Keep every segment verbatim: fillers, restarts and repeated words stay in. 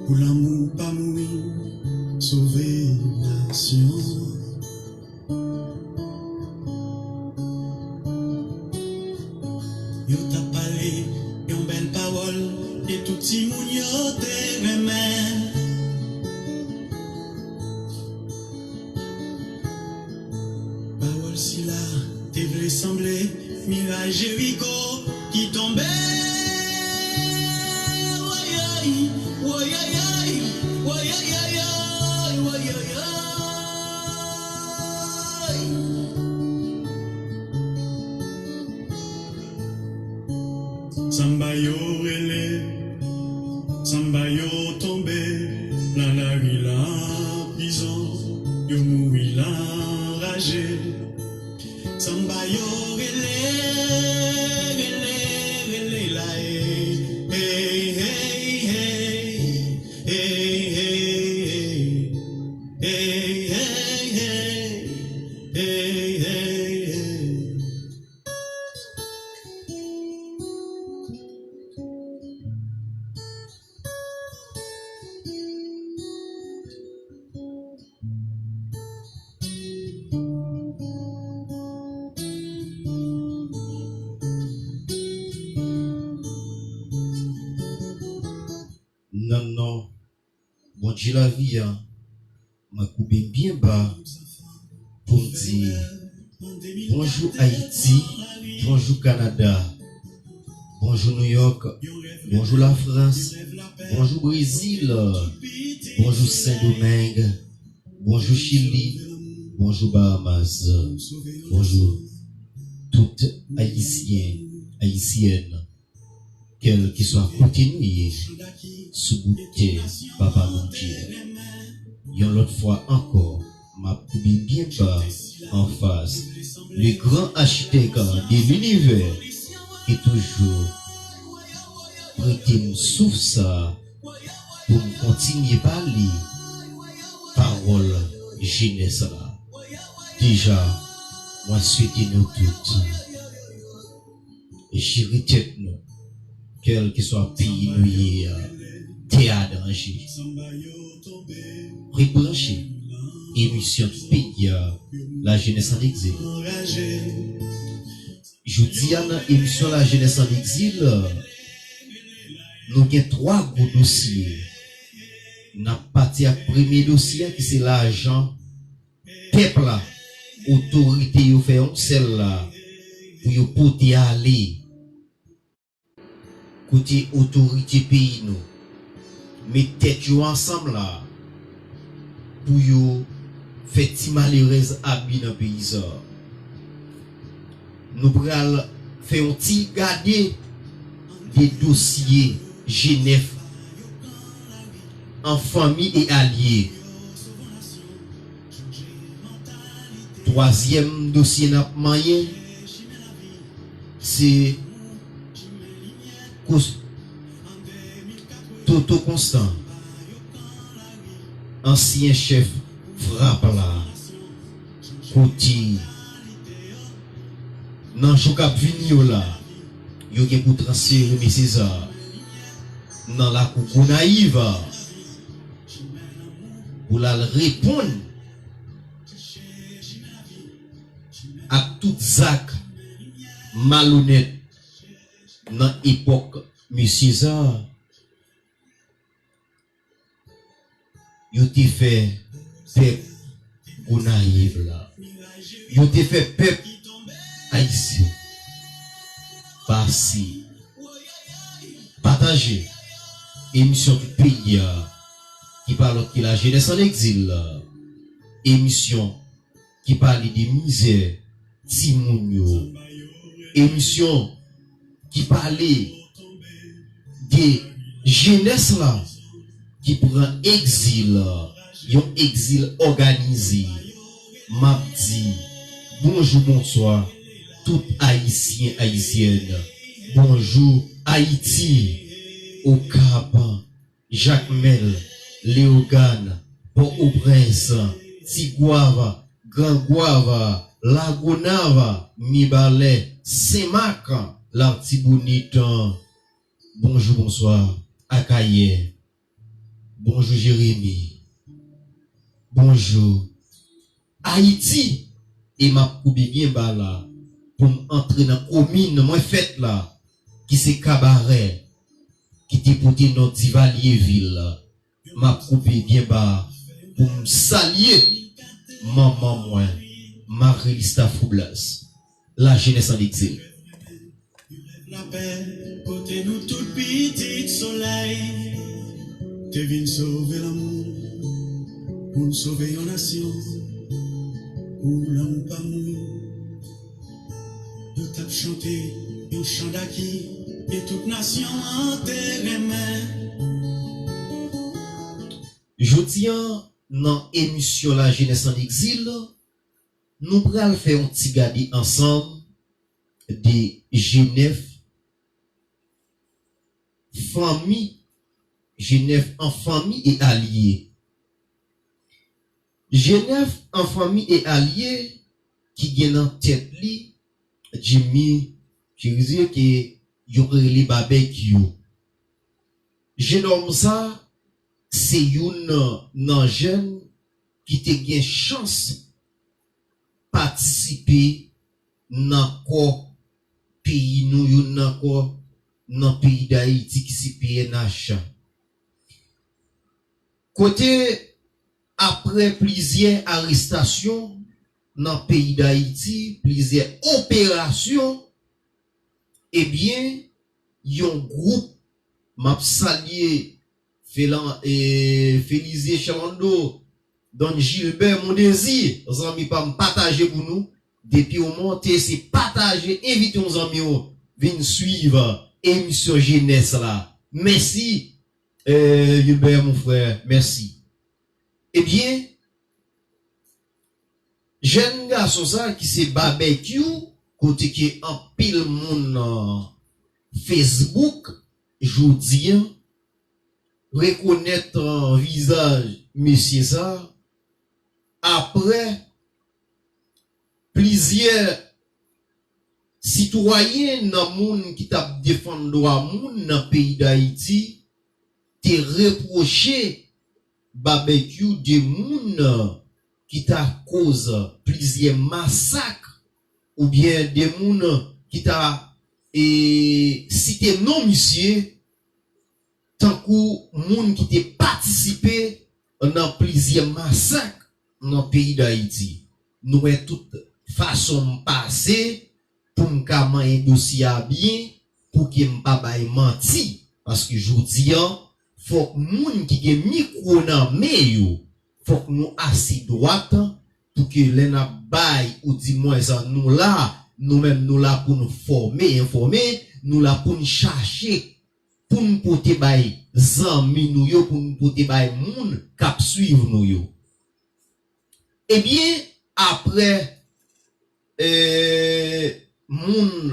Pou lanmou pa mouri, sove nasyon. Yo t ap pale yon bèl pawòl, e tout timoun yo te renmen. Pawòl sila te vle sanble miray Jeriko ki tonbe. Woyoy, woyoyoy, woyoyoyoy, woyoyoy. Sanba yo rele, sanba yo tonbe, nan lari, nan prizon, yo mouri anraje. Sanba yo rele, rele, rele la, e, e, e, e, e, e, e, e, e, e, e, e, e. Nan non Bondye lavi a, mwen koube m byen ba pou m di bonjou Ayiti, bonjou Kanada, bonjou Nouyòk, bonjou Lafrans, bonjou Brezil, bonjou Sendomeng, bonjou Chili, bonjou Bahamas, bonjou tout Ayisyen, Ayisyèn. Kèlkeswa kote nou ye sou bout tè, Papa Bondye, yon lòt fwa ankò, m ap koube byen ba anfas le grand architecte de l'univers ki toujou prete m souf sa pou m kontinye pale pawòl jenès la. Deja, mwen swete nou tout jere tèt nou, kèlkeswa peyi nou ye a, tè a danje. Ret branche, emisyon peyi a, La Jeunesse en Exil. Jodi a nan emisyon La Jeunesse en Exil, nou gen twa gwo dosye. N ap pati ak premye dosye a ki se lajan pèp la, otorite yo fè yon sèl la pou yo pote ale. Kote otorite peyi nou met tèt yo ansanm la pou yo fè ti malerèz abi nan peyi sa. Nou pral fè yon ti gade de dosye Jenèf an fanmi e alye. Twazyèm dosye n ap manyen, se Kos-, Toto Konstan, ansyen chèf frap la, kote nan jou k ap vini yo la, yo gen pou transfere mesye sa a nan lakou Gonayiv pou l al reponn ak tout zak malonèt nan epòk mesye sa a. Yo te fè pèp Gonayiv la. Yo te fè pèp ayisyen pase. Pataje emisyon tout peyi a, ki pa lòt ki La Jeunesse en Exil la. Emisyon ki pale de mizè timoun yo. Emisyon ki pale de jenès la ki pran egzil, yon egzil òganize. M ap di bonjou, bonswa, tout Ayisyen, Ayisyèn. Bonjou, Ayiti, Okap, Jakmèl, Leyogàn, Pòtoprens, Tigwav, Grangwav, Lagonav, Mibalè, Senmak, Latibonit. Bonjou, bonswa, Akayè. Bonjou Jeremi. Bonjou Ayiti. E m ap koube byen ba la pou m antre nan komin mwen fèt la, ki se Kabarè, ki te pote non Divalye vil. M ap koube byen ba pou m salye manman mwen, Marie Lista Foublaz, la jeunesse en exil. Lapè, kote nou tout pitit solèy te vin sove lanmou, pou n sove yon nasyon, pou lanmou pa mouri. Yo t ap chante yon chan daki ke tout nasyon an te renmen. Jodi a, nan emisyon La Jeunesse en Exil, nou pral fè yon ti gade ansanm de G nèf, fanmi, G nèf an fanmi e alye. G nèf an fanmi e alye ki gen nan tèt li Jimmy Chérizier, ke yo rele Babekyou. Jenòm sa, se youn nan jèn ki te gen chans patisipe nan kò peyi nou, youn nan kò nan peyi Dayiti ki se P N H. Kote, apre plizyè arestasyon nan peyi Dayiti, plizyè operasyon, ebyen, yon gwoup, m ap salye Felan-, e, Felizier Chalando, Don Gilbert Mondésir, zanmi pa m, pataje pou nou. Depi w monte, se pataje, envite yon zanmi w vin swiv emisyon Jenès la. Mèsi, e, Gilbert, mon frè, mèsi. Ebyen, jèn gason sa ki se Babekyou, kote ke anpil moun nan Facebook jodi a rekonèt, e, vizaj mesye sa, apre plizyè sitwayen nan moun ki t ap defann dwa moun nan peyi Dayiti te repwoche Babekyou de moun ki ta koz plizyè masak, oubyen de moun ki ta, e, site non misye tankou moun ki te patisipe nan plizyè masak nan peyi Dayiti. Nou wè tout fason m pase pou m ka manyen dosye a byen, pou ke m pa bay manti. Paske jodi a, fòk moun ki gen mikwo nan men yo, fòk nou ase dwat, pou ke lè n ap bay, ou di mwen sa, nou la, nou menm nou la pou n fòme, enfòme, nou la pou n chache, pou n pote bay zanmi nou yo, pou n pote bay moun k ap swiv nou yo. Ebyen, apre, e, moun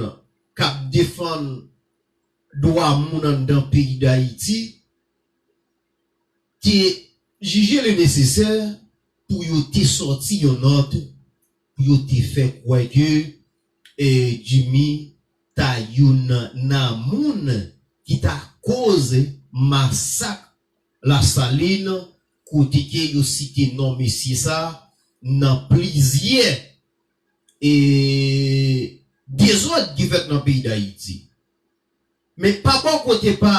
k ap defann dwa moun anndan peyi Dayiti te jije le nesesè pou yo te sòti yon nòt, pou yo te fè kwè ke, e, Jimmy ta youn nan moun ki ta koz masak Lasalin, kote ke yo site non mesye sa nan plizyè, e, dezòd ki fèt nan peyi Dayiti. Men pa bò kote pa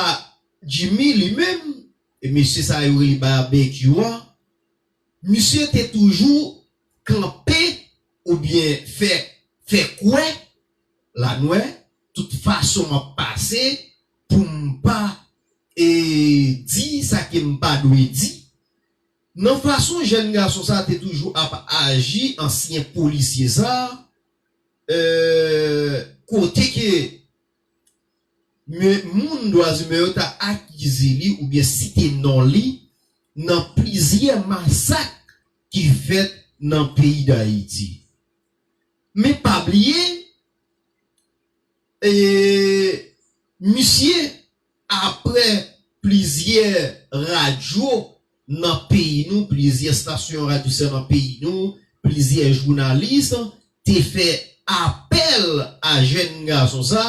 Jimmy li menm, e mesye sa yo rele Babekyou a, misye te toujou kanpe oubyen fè, fè kwè, lanwè, tout fason m ap pase pou m pa, e, di sa ke m pa dwe di. Nan fason jèn gason sa te toujou ap aji, ansyen polisye sa, e, kote ke men moun dwa imen yo ta akize li oubyen site non li nan plizyè masak ki fèt nan peyi Dayiti. Men pa bliye, e, misye, apre plizyè radyo nan peyi nou, plizyè stasyon radyo sa nan peyi nou, plizyè jounalis te fè apèl a jèn gason sa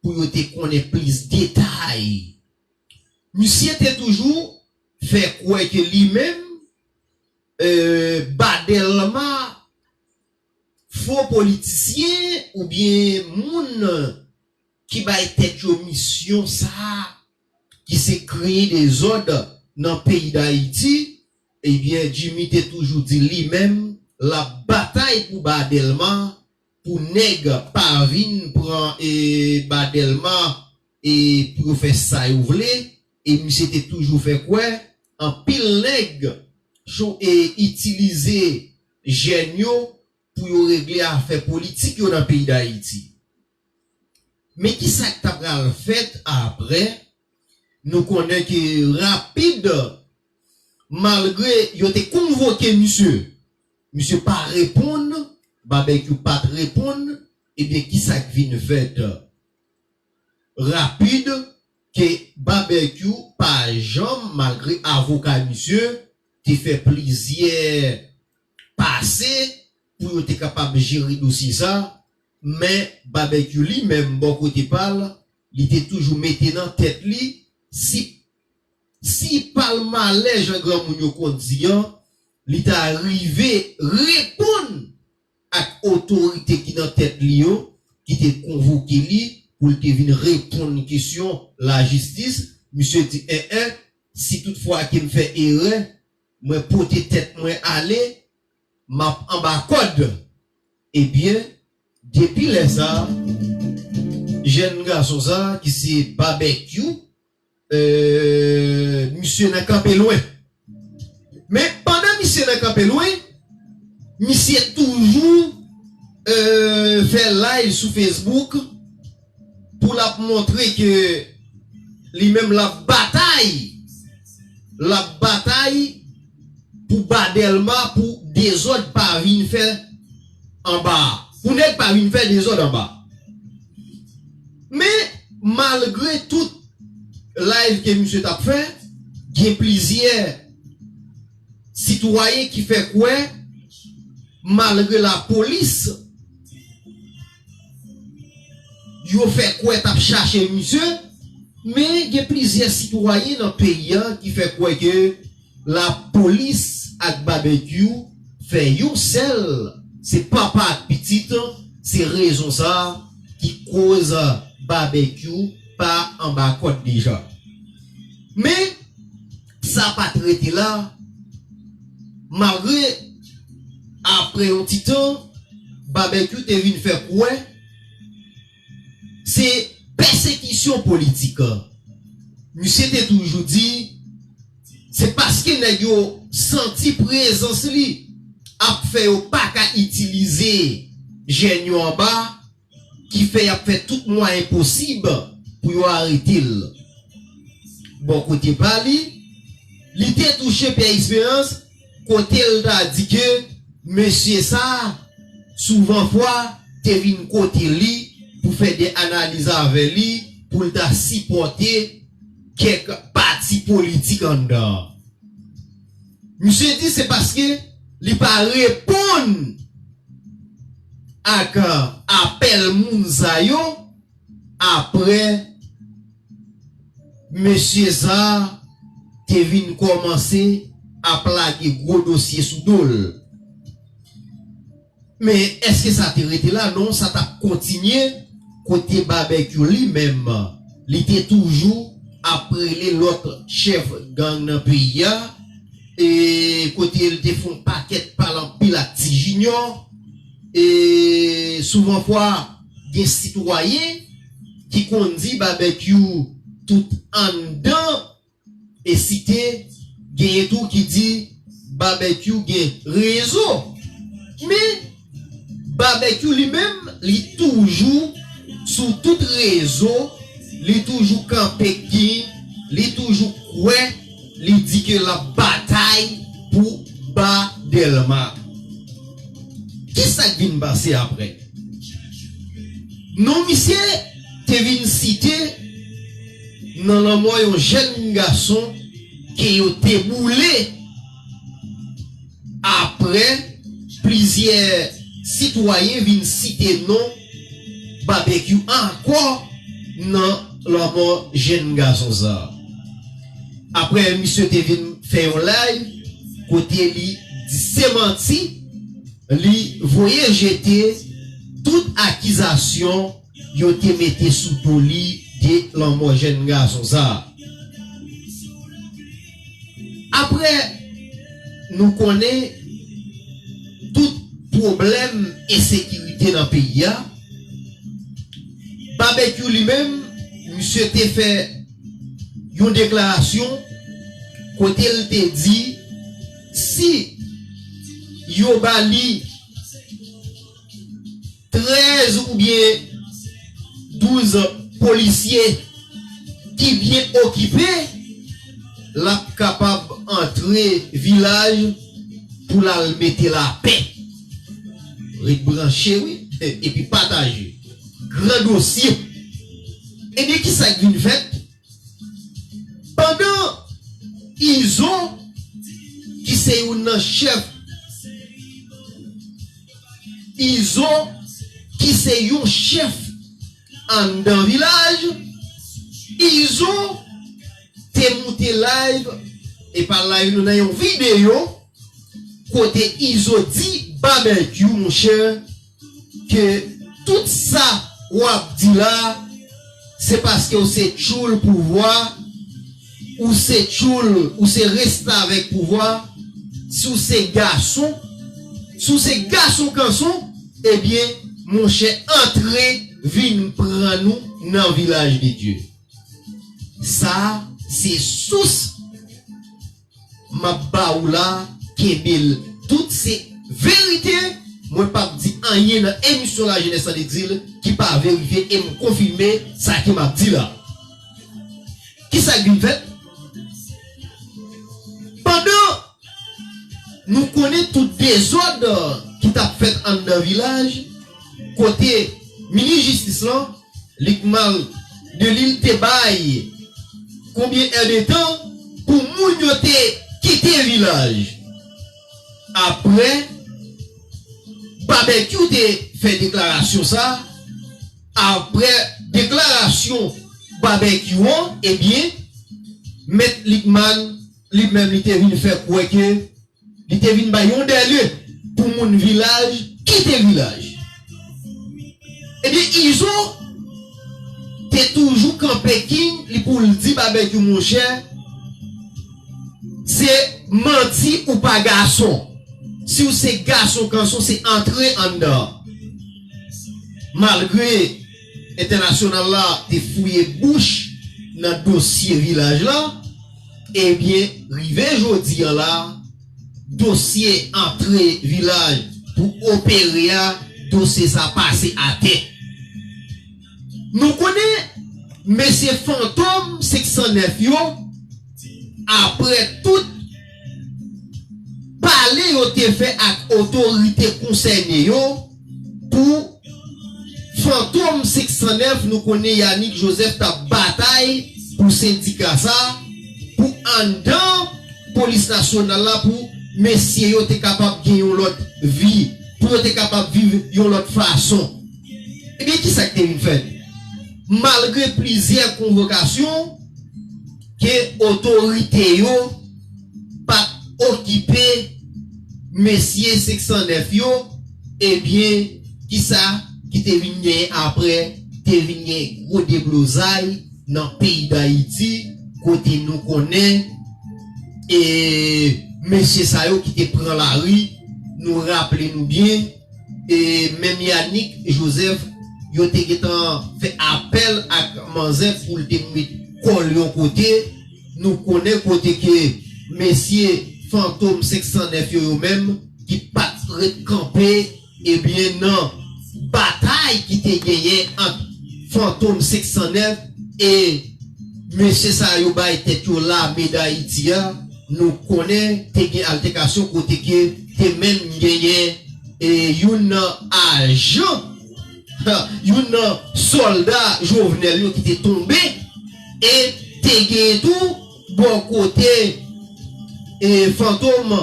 pou yo te konnen plis detay. Misye te toujou fè kwè ke li menm, e, Ba Dèlma, fo politisyen oubyen moun ki bay tèt yo misyon sa a, ki se kreye dezòd nan peyi Dayiti, ebyen, Jimmy te toujou di li menm l ap batay pou Ba Dèlma, pou nèg pa vin pran, e, Ba Dèlma, e, pou yo fè sa yo vle, e misye te toujou fè kwè anpil nèg cho-, e, itilize jèn yo pou yo regle afè politik yo nan peyi Dayiti. Men kisa k ta pral fèt apre? Nou konnen ke rapid, malgre yo te konvoke misye, misye pa reponn, Babekyou pa t reponn, ebyen, kisa k vin fèt? Rapid, ke Babekyou pa janm, malgre avoka misye te fè plizyè pase pou yo te kapab jere dosye sa, men Babekyou li menm, bò kote pa l, li te toujou mete nan tèt li, si, si pa l malè, jan granmoun yo konn di an, li ta rive reponn ak otorite ki nan tèt li yo, ki te konvoke li pou l te vin reponn kesyon lajistis. Misye di, en, en, si toutfwa ke m fè erè, mwen pote tèt mwen ale, m ap anba kòd. Ebyen, depi lè sa a, jèn gason sa a, ki se Babekyou, e, misye nan kanpe lwen. Men pandan misye nan kanpe lwen, misye toujou, e, fè live sou Facebook pou l ap montre ke li menm l ap batay, l ap batay pou Ba Dèlma, pou dezòd pa vin fè anba a, pou nèg pa vin fè dezòd anba a. Men, malgre tout live ke misye t ap fè, gen plizyè sitwayen ki fè kwè, malgre lapolis, yo fè kwè t ap chache misye, men gen plizyè sitwayen nan peyi a ki fè kwè ke lapolis ak Babekyou fè yon sèl, se papa ak pitit, se rezon sa a ki koz Babekyou pa anba kòd deja. Men, sa pa t rete la, malgre apre yon ti tan, Babekyou te vin fè kwè se pèsekisyon politik. Misye te toujou di, se paske nèg yo santi prezans li ap fè yo pa ka itilize jèn yo anba, ki fè y ap fè tout mwayen posib pou yo arete l. Bò kote pa li, li te touche Pierre Espérance, kote l ta di ke mesye sa a, souvan fwa, te vin kote li pou fè de analiz avè li, pou l ta sipòte kèk pati politik anndan an. Misye di se paske li pa reponn ak, euh, apèl moun sa yo apre mesye sa a te vin kòmanse ap lage gwo dosye sou do l. Men èske sa te rete la? Non, sa t ap kontinye kote Babekyou li menm, li te toujou ap rele lòt chèf gang nan peyi a, e kote l te fè yon pakèt pale anpil ak Ti Junior, e souvan fwa gen sitwayen ki konn di Babekyou tout anndan e site, genyen tou ki di Babekyou gen rezo. Men, Babekyou li menm, li toujou sou tout rezo, li toujou kanpe kin, li toujou kwè, li di ke l ap batay pou Ba Dèlma. Kisa k vin pase apre? Non misye te vin site nan lanmò yon jèn gason ke yo te boule. Apre, plizyè sitwayen vin site non Babekyou ankò nan lanmò jèn gason sa a. Apre, misye te vin fè yon live kote li di se manti, li voye jete tout akizasyon yo te mete sou do li de lanmò jèn gason sa a. Apre, nou konnen tout pwoblèm ensekirite nan peyi a. Babekyou li menm, misye te fè yon deklarasyon kote l te di si yo ba li trèz oubyen douz polisye ki byen okipe, l ap kapab antre vilaj pou l al mete lapè. Ret branche, wi, epi pataje. Gran dosye. Ebyen, ki sa k vin fèt? Pandan Izo, ki se youn nan chèf, Izo, ki se yon chèf anndan vilaj, Izo te moute live, e pa live non, nan yon videyo, kote Izo di Babekyou, monchè, ke tout sa w ap di la, se paske w se tchoul pouvwa, ou se tchoul, ou se restavèk pouvwa, si w se gason, si w se gason kanson, ebyen, monchè, antre vin pran nou nan vilaj de Dye. Sa a, se sous m ap ba ou la, kenbe l. Tout se verite. Mwen p ap di anyen nan emisyon Lajenès an Egzil ki pa verifye e m konfime sa ke m ap di la. Ki sa k vin fèt? Pandan nou konnen tout dezòd ki t ap fèt anndan vilaj, kote minis jistis lan, Lucmar Delille te bay konbyen èdtan pou moun yo te kite vilaj. Apre Babekyou te fè deklarasyon sa, apre deklarasyon Babekyou an, ebyen, Mèt Lucmar li menm li te vin fè kwè ke li te vin bay yon dèle pou moun vilaj kite vilaj. Ebyen, Izo te toujou kanpe king li pou l di Babekyou, monchè, se manti ou pa gason. Si w se gason kanson, se antre anndan. Malgre entènasyonal la te fouye bouch nan dosye vilaj la, ebyen, rive jodi a la, dosye antre vilaj pou opere a, dosye sa pase atè. Nou konnen mesye Fantom senk san nèf yo, apre tout pale yo te fè ak otorite konsène yo pou Fantom senk san nèf, nou konnen Yanick Joseph t ap batay pou sendika sa, pou anndan polis nasyonal la, pou mesye yo te kapab gen yon lòt vi, pou yo te kapab viv yon lòt fason. Ebyen, ki sa k te vin fèt? Malgre plizyè konvokasyon ke otorite yo pa t okipe mesye senk san nèf yo, ebyen, ki sa ki te vin genyen apre? Te vin gen gwo deblozay nan peyi Dayiti, kote nou konnen, e, mesye sa yo ki te pran lari, nou raple nou byen, e, menm Yanick Joseph, yo te gentan fè apèl ak manzè pou l te met kò l yon kote. Nou konnen kote ke mesye Fantom senk san nèf yo, yo menm, ki pa t ret kanpe, ebyen, nan batay ki te genyen ant Fantom senk san nèf e mesye sa yo bay tèt yo Lame Dayiti a, nou konnen te gen altèkasyon kote ke te menm genyen, e, youn nan ajan, youn nan sòlda Jovenel yo ki te tonbe, e te genyen tou bò kote, e, Fantom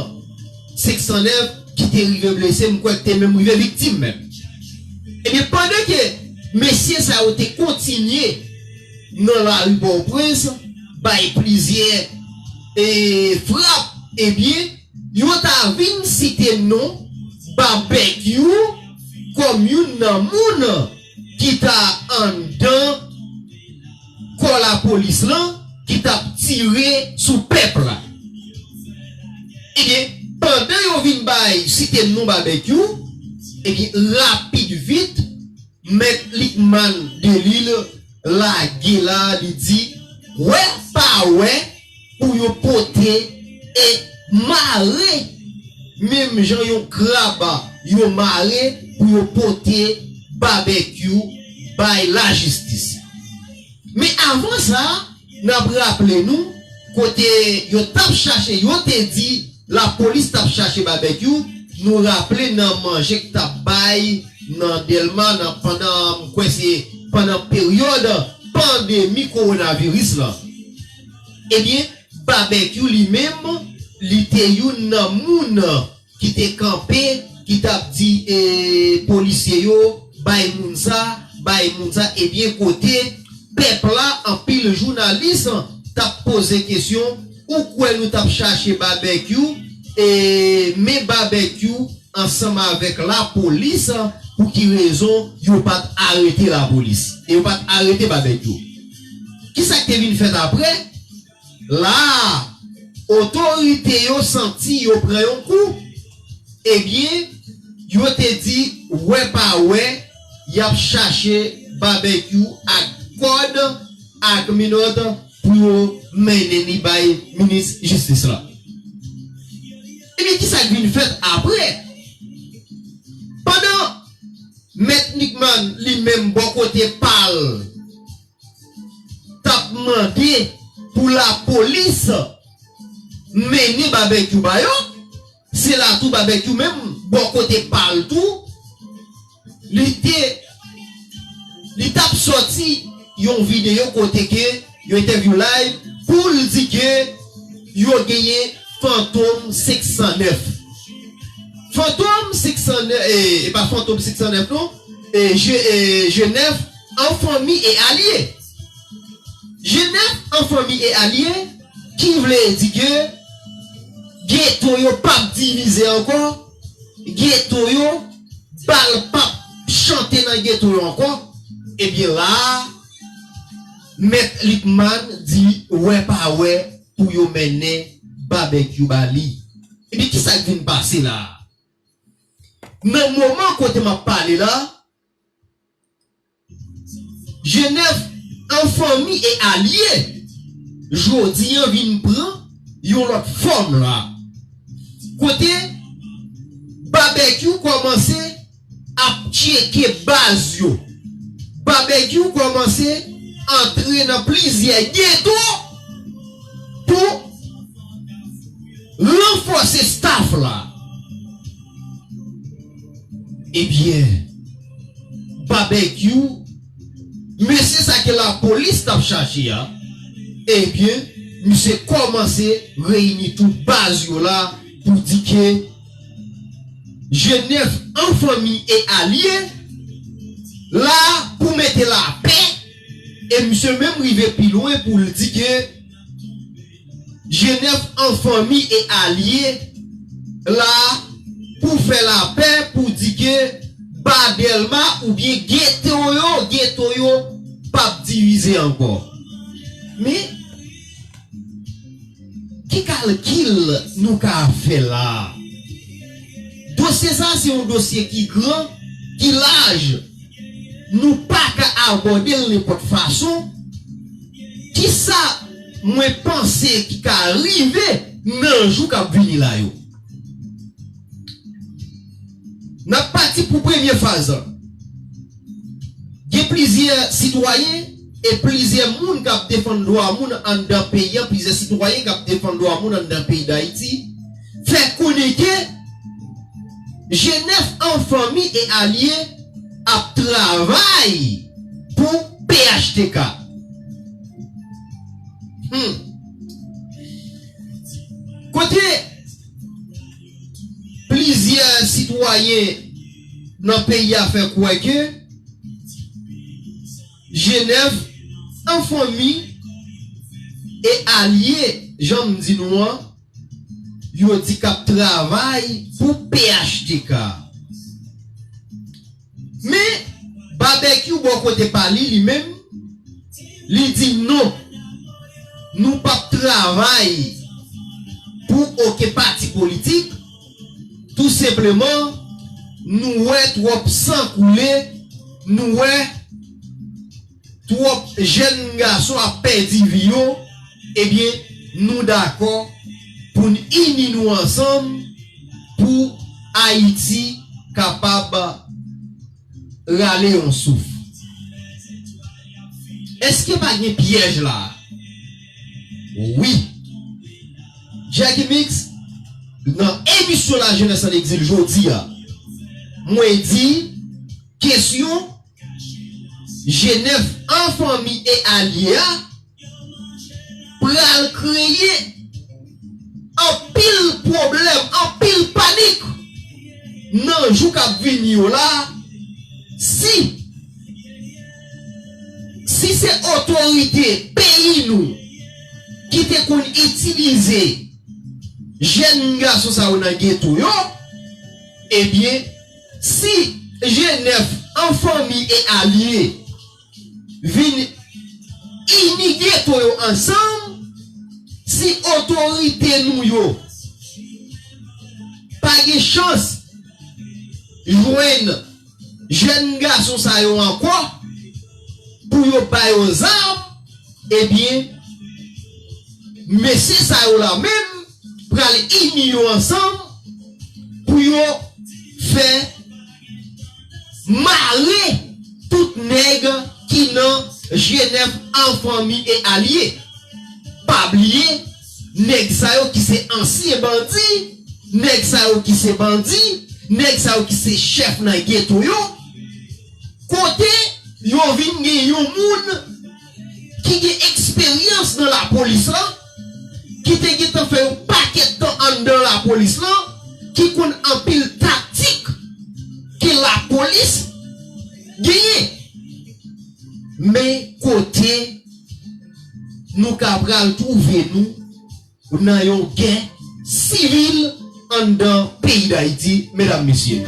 senk san nèf ki te rive blese, m kwè ki te menm rive viktim menm. Ebyen, pandan ke mesye sa yo te kontinye nan lari Pòtoprens, bay plizyè e, frap, ebyen, yo ta vin site non Babekyou kòm youn nan moun ki ta anndan kò lapolis lan ki t ap tire sou pèp la. Ebyen, pandan yo vin bay site non Babekyou, ebyen, rapid vit, Mèt Lickman Delille lage la, li di, wè pa wè pou yo pote e mare, menm jan yon krab yo mare pou yo pote Babekyou bay lajistis. Men avan sa, n ap raple nou, kote yo t ap chache, yo te di lapolis t ap chache Babekyou, nou raple nan manje k t ap bay nan Dèlma, nan, pandan, m kwè se pandan peryòd pandemi kowonaviris lan. Ebyen, Babekyou li menm, li te youn nan moun ki te kanpe, ki t ap di, e, polisye yo, bay moun sa, bay moun sa, ebyen, kote pèp la, anpil jounalis t ap poze kesyon, ou kwè nou t ap chache Babekyou, e, men Babekyou ansanm avèk lapolis, pou ki rezon yo pa t arete lapolis, e yo pa t arete Babekyou. Kisa k te vin fèt apre? La a, otorite yo santi yo pran yon kou. Ebyen, yo te di, wè pa wè, y ap chache Babekyou ak kòd, ak minòt pou yo mennen li bay minis jistis la. Ebyen, kisa k vin fèt apre? Pandan Mèt Lickman li menm bò kote pa l, t ap mande pou lapolis mennen Babekyou ba yo, se la tou Babekyou menm, bò kote pa l tou, li te, li t ap sòti yon videyo kote ke yon entèvyou live pou l di ke yo genyen Fantom senk san nèf. Fantom senk san nèf, e, e pa Fantom senk san nèf non, e, G, e, G nèf an fanmi e alye. G nèf an fanmi e alye, ki vle di ke geto yo p ap divize ankò, geto yo, bal p ap chante nan geto yo ankò. Ebyen la a, Mèt Lickman di wè pa wè pou yo mennen Babekyou ba li. Ebyen, kisa k vin pase la a? Nan moman kote m ap pale la, G nèf an fanmi e alye, jodi an vin pran yon lòt fòm la. Kote Babekyou kòmanse ap tcheke baz yo. Babekyou kòmanse antre nan plizyè geto pou ranfòse staff la. Ebyen, Babekyou, mesye sa ke lapolis t ap chache a, ebyen, misye kòmanse reyini tout baz yo la pou di ke G nèf an fanmi e alye la pou mete lapè, e misye menm rive pi lwen pou l di ke G nèf an fanmi e alye la pou fè lapè, pou di ke ba Dèlma oubyen geto yo, geto yo p ap divize ankò. Men, ki kalkil nou ka fè la a? Dosye sa a se yon dosye ki gran, ki laj. Nou pa ka abòde l nenpòt fason. Kisa mwen panse ki ka rive nan jou k ap vini la yo? N ap pati pou premye faz lan. Gen plizyè sitwayen e plizyè moun k ap defann dwa moun anndan peyi a, plizyè sitwayen k ap defann dwa moun anndan peyi Dayiti fè konnen ke G nèf an fanmi e alye ap travay pou P H T K. Hmm. Kote plizyè sitwayen nan peyi a fè kwè ke G nèf an fanmi e alye jan m di nou an, yo di k ap travay pou P H T K. Men, Babekyou bò kote pa li, li menm, li di non, nou p ap travay pou okenn pati politik, tou senpleman, nou wè twòp san koule, nou wè twòp jèn gason ap pèdi vi yo, ebyen, nou dakò pou n ini nou ansanm pou Ayiti kapab rale yon souf. Èske pa gen pyèj la? Wi. Jackie Mix, nan emisyon La Jeunesse en Exil jodi a, mwen di kesyon G nèf an fanmi e alye a pral kreye anpil pwoblèm, anpil panik nan jou k ap vini yo la, si, si se otorite peyi nou ki te konn itilize jèn gason sa yo nan geto yo, ebyen, si G nèf an fanmi e alye vin ini geto yo ansanm, si otorite nou yo pa gen chans jwenn jèn gason sa yo ankò pou yo ba yo zam, ebyen, mesye sa yo la menm pral ini yo ansanm pou yo fè mare tout nèg ki nan G nèf an fanmi e alye. Pa bliye, nèg sa yo ki se ansyen bandi, nèg sa yo ki se bandi, nèg sa yo ki se chèf nan geto yo, kote yo vin gen yon moun ki gen eksperyans nan lapolis lan, ki te gentan fè yon pakèt tan anndan lapolis lan, ki konn anpil taktik ke lapolis genyen. Men kote nou ka pral twouve nou nan yon gè sivil anndan peyi Dayiti, medam, mesye.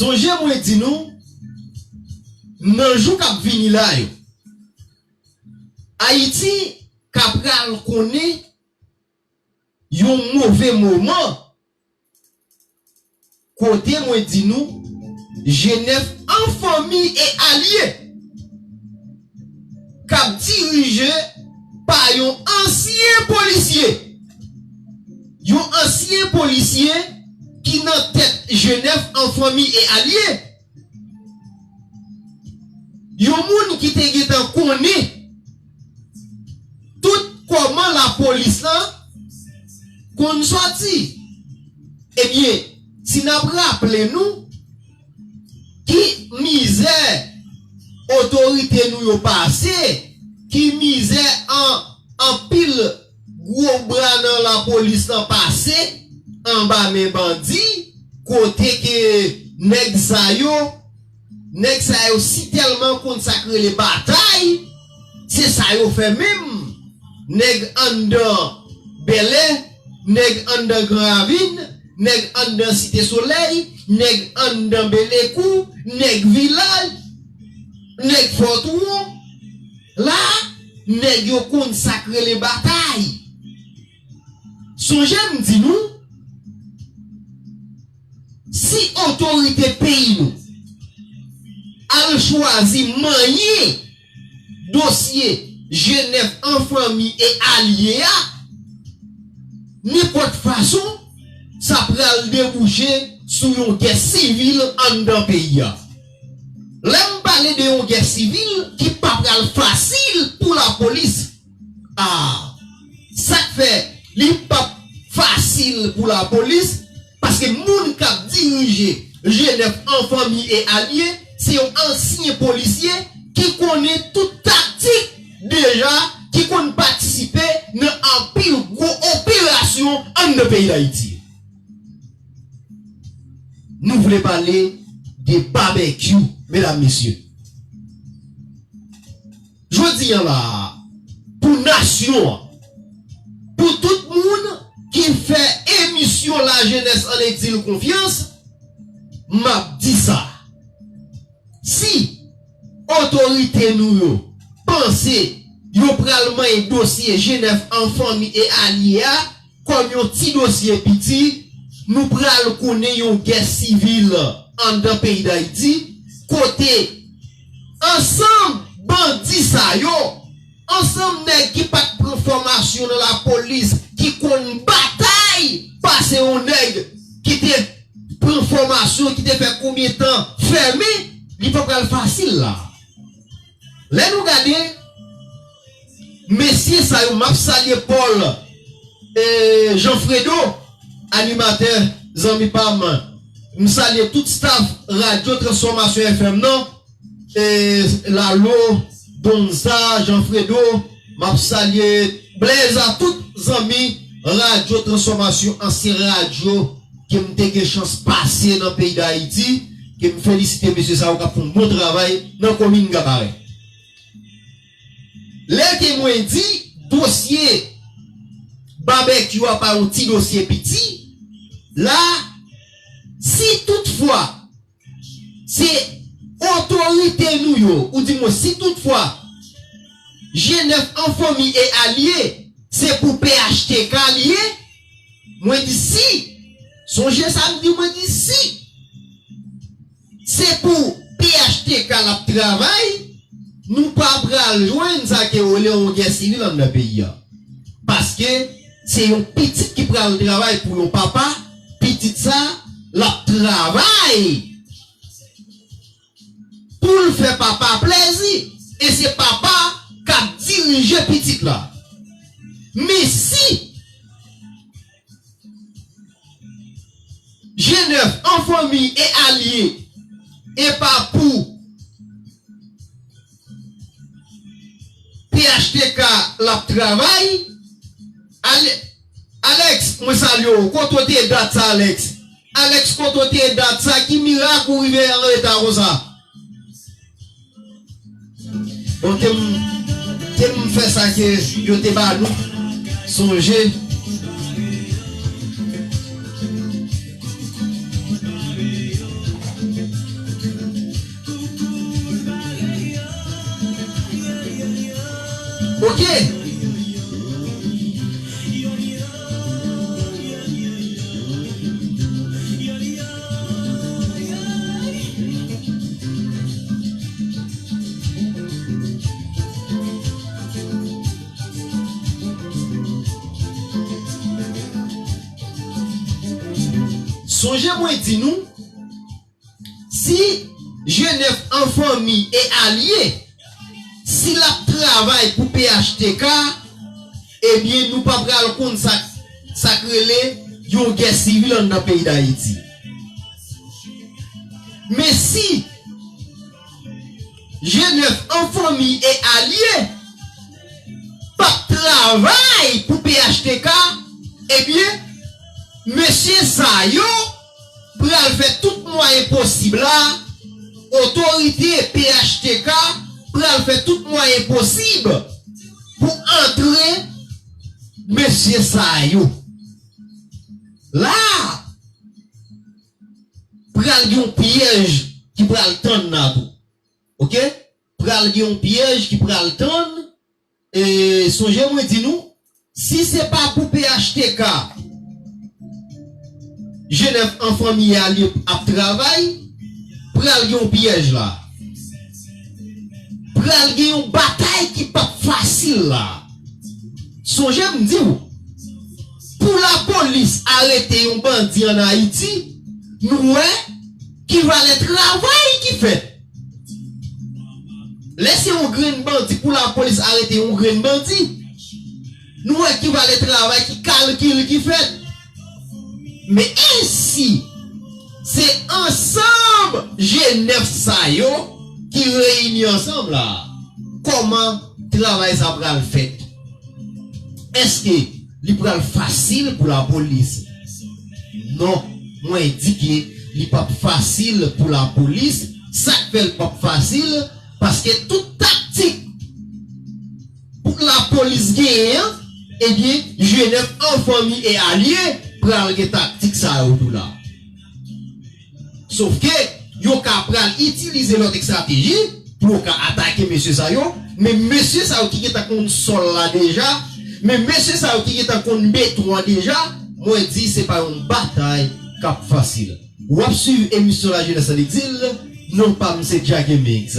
Sonje mwen di nou, nan jou k ap vini la yo, Ayiti ka pral konnen yon move moman kote mwen di nou, G nèf an fanmi e alye k ap dirije pa yon ansyen polisye. Yon ansyen polisye ki nan tèt G nèf an fanmi e alye. Yon moun ki te gentan konnen tout kòman lapolis lan konn sòti. Ebyen, si n ap raple nou, ki mizè otorite nou yo pase, ki mizè an, anpil gwo bra nan lapolis lan pase anba men bandi, kote ke nèg sa yo, nèg sa yo si tèlman konn sa k rele batay, se sa yo fè menm. Nèg anndan Bèlè, nèg anndan Gran Ravin, nèg anndan Site Solèy, nèg anndan Belekou, nèg Vilaj, nèg Fò Twon. La, nèg yo konn sa k rele batay. Sonje m di nou, si otorite peyi nou al chwazi manyen dosye G nèf an fanmi e alye a, nenpòt fason, ta pral debouche sou yon gè sivil anndan peyi a. Lè m pale de yon gè sivil ki pa pral fasil pou lapolis, a, sa k fè li p ap fasil pou lapolis, paske moun k ap dirije G nèf an fanmi e alye, se yon ansyen polisye ki konnen tout taktik deja, ki konn patisipe nan anpil gwo operasyon anndan peyi Dayiti. Nou vle pale de Babekyou, medam, mesye. Jodi a la, pou nasyon an, pou tout moun ki fè emisyon Lajenès an Egzil konfyans, m ap di sa. Si otorite nou yo panse yo pral manyen dosye G nèf an fanmi e alye a kòm yon ti dosye piti, nou pral konnen yon gè sivil anndan peyi Dayiti, kote ansanm bandi sa yo, ansanm nèg ki pa t pran fòmasyon nan lapolis, ki konn batay pase yon nèg ki te pran fòmasyon, ki te fè konbyen tan fèmen, li pa pral fasil la. Lè nou gade, mesye sa yo, m ap salye Paul, e, Jean Fredo, animatè, zanmi pa m. M salye tout staff Radyo Transfòmasyon F M nan, e, Lalo, Donza, Jean Fredo, m ap salye Blaise, a tout zanmi Radyo Transfòmasyon, ansyen radyo ke m te gen chans pase nan peyi Dayiti, ke m felisite mesye sa yo k ap fè yon bon travay nan komin Gabarè. Lè ke mwen di dosye Babekyou a pa yon ti dosye piti, la, si toutfwa se otorite nou yo, oudimwen si toutfwa G nèf an fanmi e alye, se pou P H T K li ye, mwen di si, sonje sa m di, mwen di si se pou P H T K l ap travay, nou pa pral jwenn sa ke yo rele yon gè sivil anndan peyi a. Paske se yon pitit ki pral travay pou yon papa, pitit sa, l ap travay pou l fè papa plèzi, e se papa k ap dirije pitit la. Men si G nèf an fanmi e alye, e pa pou P H T K l ap travay. Ale-, Alex, mwen salye w. Kote w te dat sa, Alex? Alex, kote w te dat sa? Ki mirak ou rive an reta konsa? Bon, te m, te m fè sa ke yo te ba nou. Sonje. Ok. Sonje mwen di nou, si G nèf an fanmi e alye, si l ap travay pou P H T K, ebyen, nou pa pral konn sa, sa k rele yon gè sivil anndan peyi Dayiti. Men si G nèf an fanmi e alye p ap travay pou P H T K, ebyen, mesye sa yo pral fè tout mwayen posib la, otorite P H T K pral fè tout mwayen posib pou antre mesye sa yo. La, pral gen yon pyèj ki pral tann la tou. Ok? Pral gen yon pyèj ki pral tann. E sonje mwen di nou, si se pa pou P H T K, G nèf an fanmi a li ap travay, pral gen yon pyèj la. Pral gen yon batay ki p ap fasil la. Sonje m di w, Pou lapolis arete yon bandi ann Ayiti, nou wè ki valè travay ki fèt. Lè se yon grenn bandi, pou lapolis arete yon grenn bandi, nou wè ki valè travay, ki kalkil ki fèt. Men e si se ansanm G nèf sa yo ki reyini ansanm la, kòman travay sa pral fèt? Èske li pral fasil pou lapolis? Non, mwen di ke li p ap fasil pou lapolis. Sa k fè l p ap fasil? Paske tout taktik pou lapolis genyen an, ebyen, G nèf an fanmi e alye pral gen taktik sa yo tou la. Sofke yo ka pral itilize lòt estrateji pou yo ka atake mesye sa yo, men mesye sa yo ki gentan konn sòl la deja, men mesye sa yo ki gentan konn beton an deja, mwen di se pa yon batay k ap fasil. W ap swiv emisyon Lajenès an Egzil, non pa m se Djake Mix.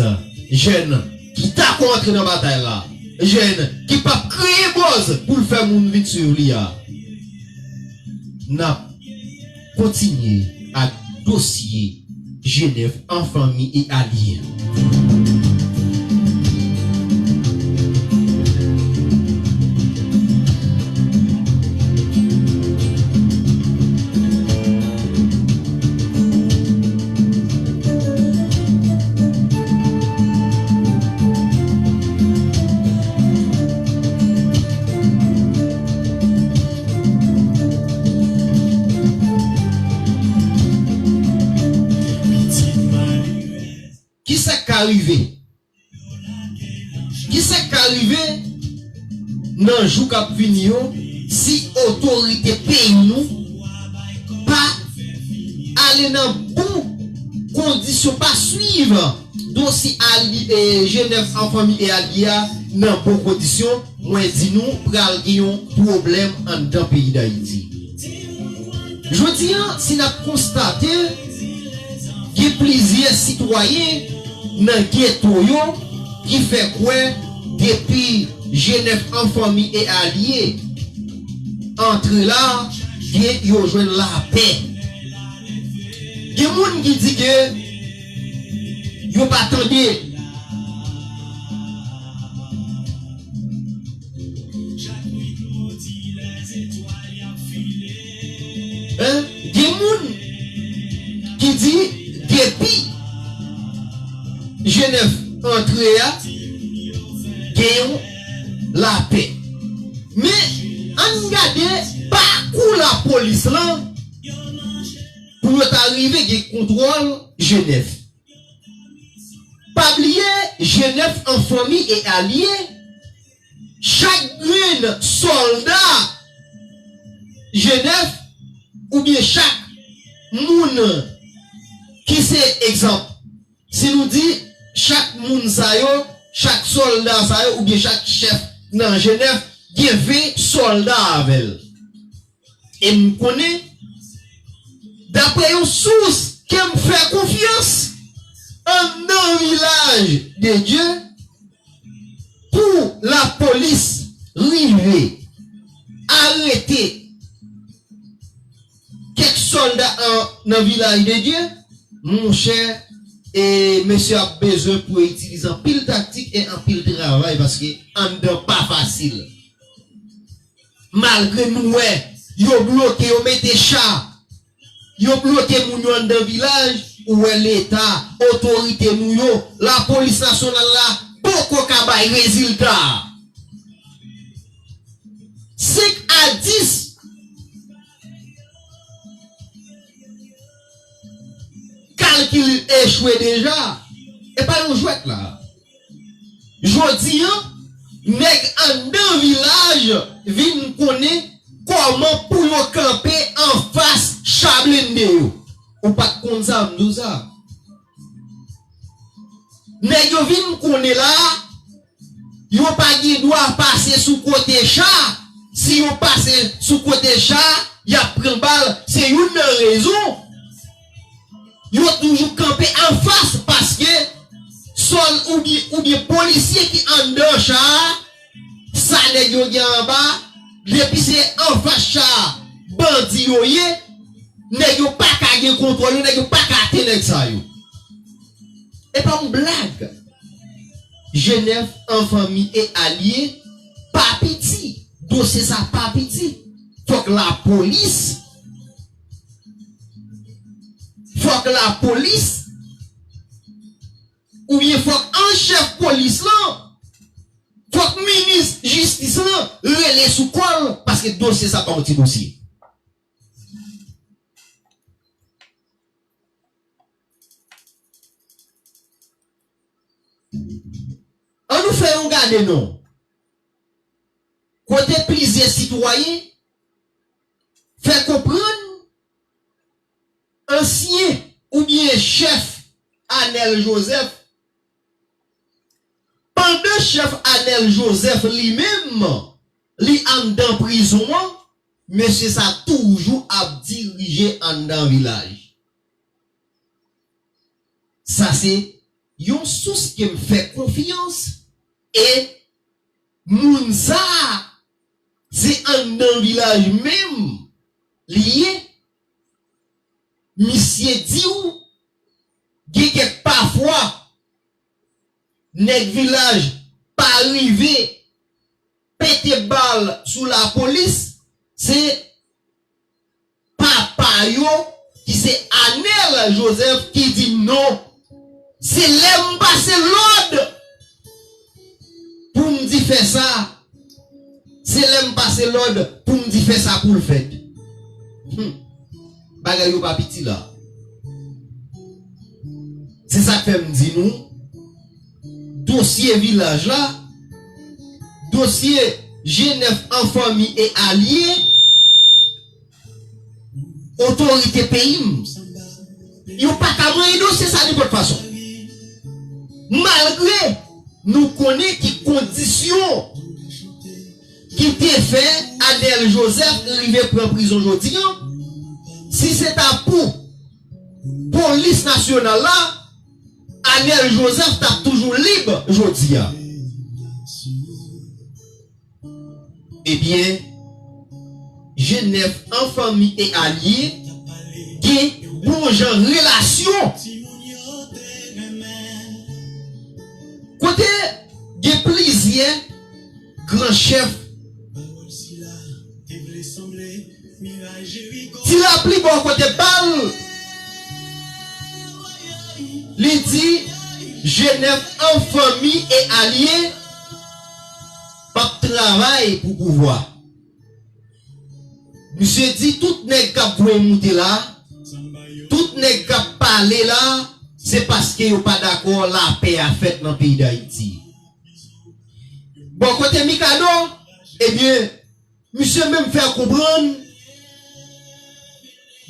Jèn ki ta konn antre nan batay la, jèn ki p ap kreye buzz pou l fè moun vin swiv li a. N ap kontinye ak dosye G nèf an fanmi e alye. Kisa k ka rive? Kisa k ka rive nan jou k ap vini yo si otorite peyi nou pa ale nan bon kondisyon, pa swiv dosye ali-, e, G nèf an fanmi e alye a nan bon kondisyon? Mwen di nou pral gen yon pwoblèm anndan peyi Dayiti. Jodi a, si n ap konstate, gen plizyè sitwayen nan geto yo ki fè kwè depi G nèf an fanmi e alye antre la, gen yo jwenn lapè. Gen moun ki di ke yo pa tande. Hein? Gen moun ki di depi G nèf antre a, gen yon lapè. Men, ann gade pakou lapolis lan pou yo ta rive gen kontwòl G nèf. Pa bliye, G nèf an fanmi e alye, chak grenn sòlda G nèf oubyen chak moun ki se egzanp, si nou di chak moun sa yo, chak sòlda sa yo oubyen chak chèf nan G nèf gen ven sòlda avè l. E m konnen, daprè yon sous ke m fè konfyans, anndan Vilaj de Dye, pou lapolis rive arete kèk sòlda an, nan Vilaj de Dye, monchè, e mesye ap bezwen pou yo itilize anpil taktik e anpil travay, paske anndan pa fasil. Malgre nou wè yo bloke, yo mete cha, yo bloke moun yo anndan vilaj, ou wè Leta, otorite nou yo, lapolis nasyonal la poko ka bay rezilta. Senk a dis kalkil echwe deja. E pa yon jwèt la. Jodi a, nèg anndan vilaj vin konnen kòman pou yo kanpe anfas cha blende yo. Ou pa t konn sa, m di w sa. Nèg yo vin konnen la, yo pa gen dwa pase sou kote cha. Si yo pase sou kote cha, y ap pran bal. Se youn nan rezon yo toujou kanpe anfas, paske sòl oubyen, oubyen polisye ki anndan cha a, sa nèg yo gen anba, Depi se anfas cha bandi yo ye, nèg yo pa ka gen kontwòl yo, nèg yo pa ka atenn nèg sa yo. E pa yon blag. Jenèf an fanmi e alye pa piti. Dosye sa pa piti. Fòk lapolis, fòk lapolis, oubyen fòk an chèf polis lan, fòk minis jistis lan rele sou kò l, paske dosye sa pa yon ti dosye. Ann nou fè yon gade non. Kote plizyè sitwayen fè konprann ansyen oubyen chèf Anèl Jozèf, pandan chèf Anèl Jozèf li menm, li anndan prizon an, mesye sa toujou ap dirije anndan vilaj. Sa se yon sous ke m fè konfyans e moun sa a, se anndan vilaj menm li ye. Misye di w, gen kèk pafwa, nèg vilaj pa rive pete bal sou lapolis, se papa yo, ki se Anèl Jozèf, ki di non. Se lè m pase lòd pou m di fè sa. Se lè m pase lòd pou m di fè sa pou l fèt. Hmm. Bagay yo pa piti la. Se sa k fè m di nou, dosye vilaj la, dosye Jenèf an fanmi e alye, otorite peyi m, yo pa ka manyen dosye sa nenpòt fason. Malgre nou konnen ki kondisyon ki te fè Anèl Jozèf rive pran prizon jodi an, si se ta pou polis nasyonal la, Anèl Jozèf t ap toujou lib jodi a. Ebyen, Jenèf an fanmi e alye gen bon jan relasyon. Kote gen plizyè gran chèf. Ti lapli bò kote pa l, li di Jenèf an fanmi e alye p ap travay pou pouvwa. Misye di tout nèg k ap voye moute la, tout nèg k ap pale la, se paske yo pa dakò lapè a fèt nan peyi Dayiti. Bò kote Mikado, ebyen, misye menm fè konprann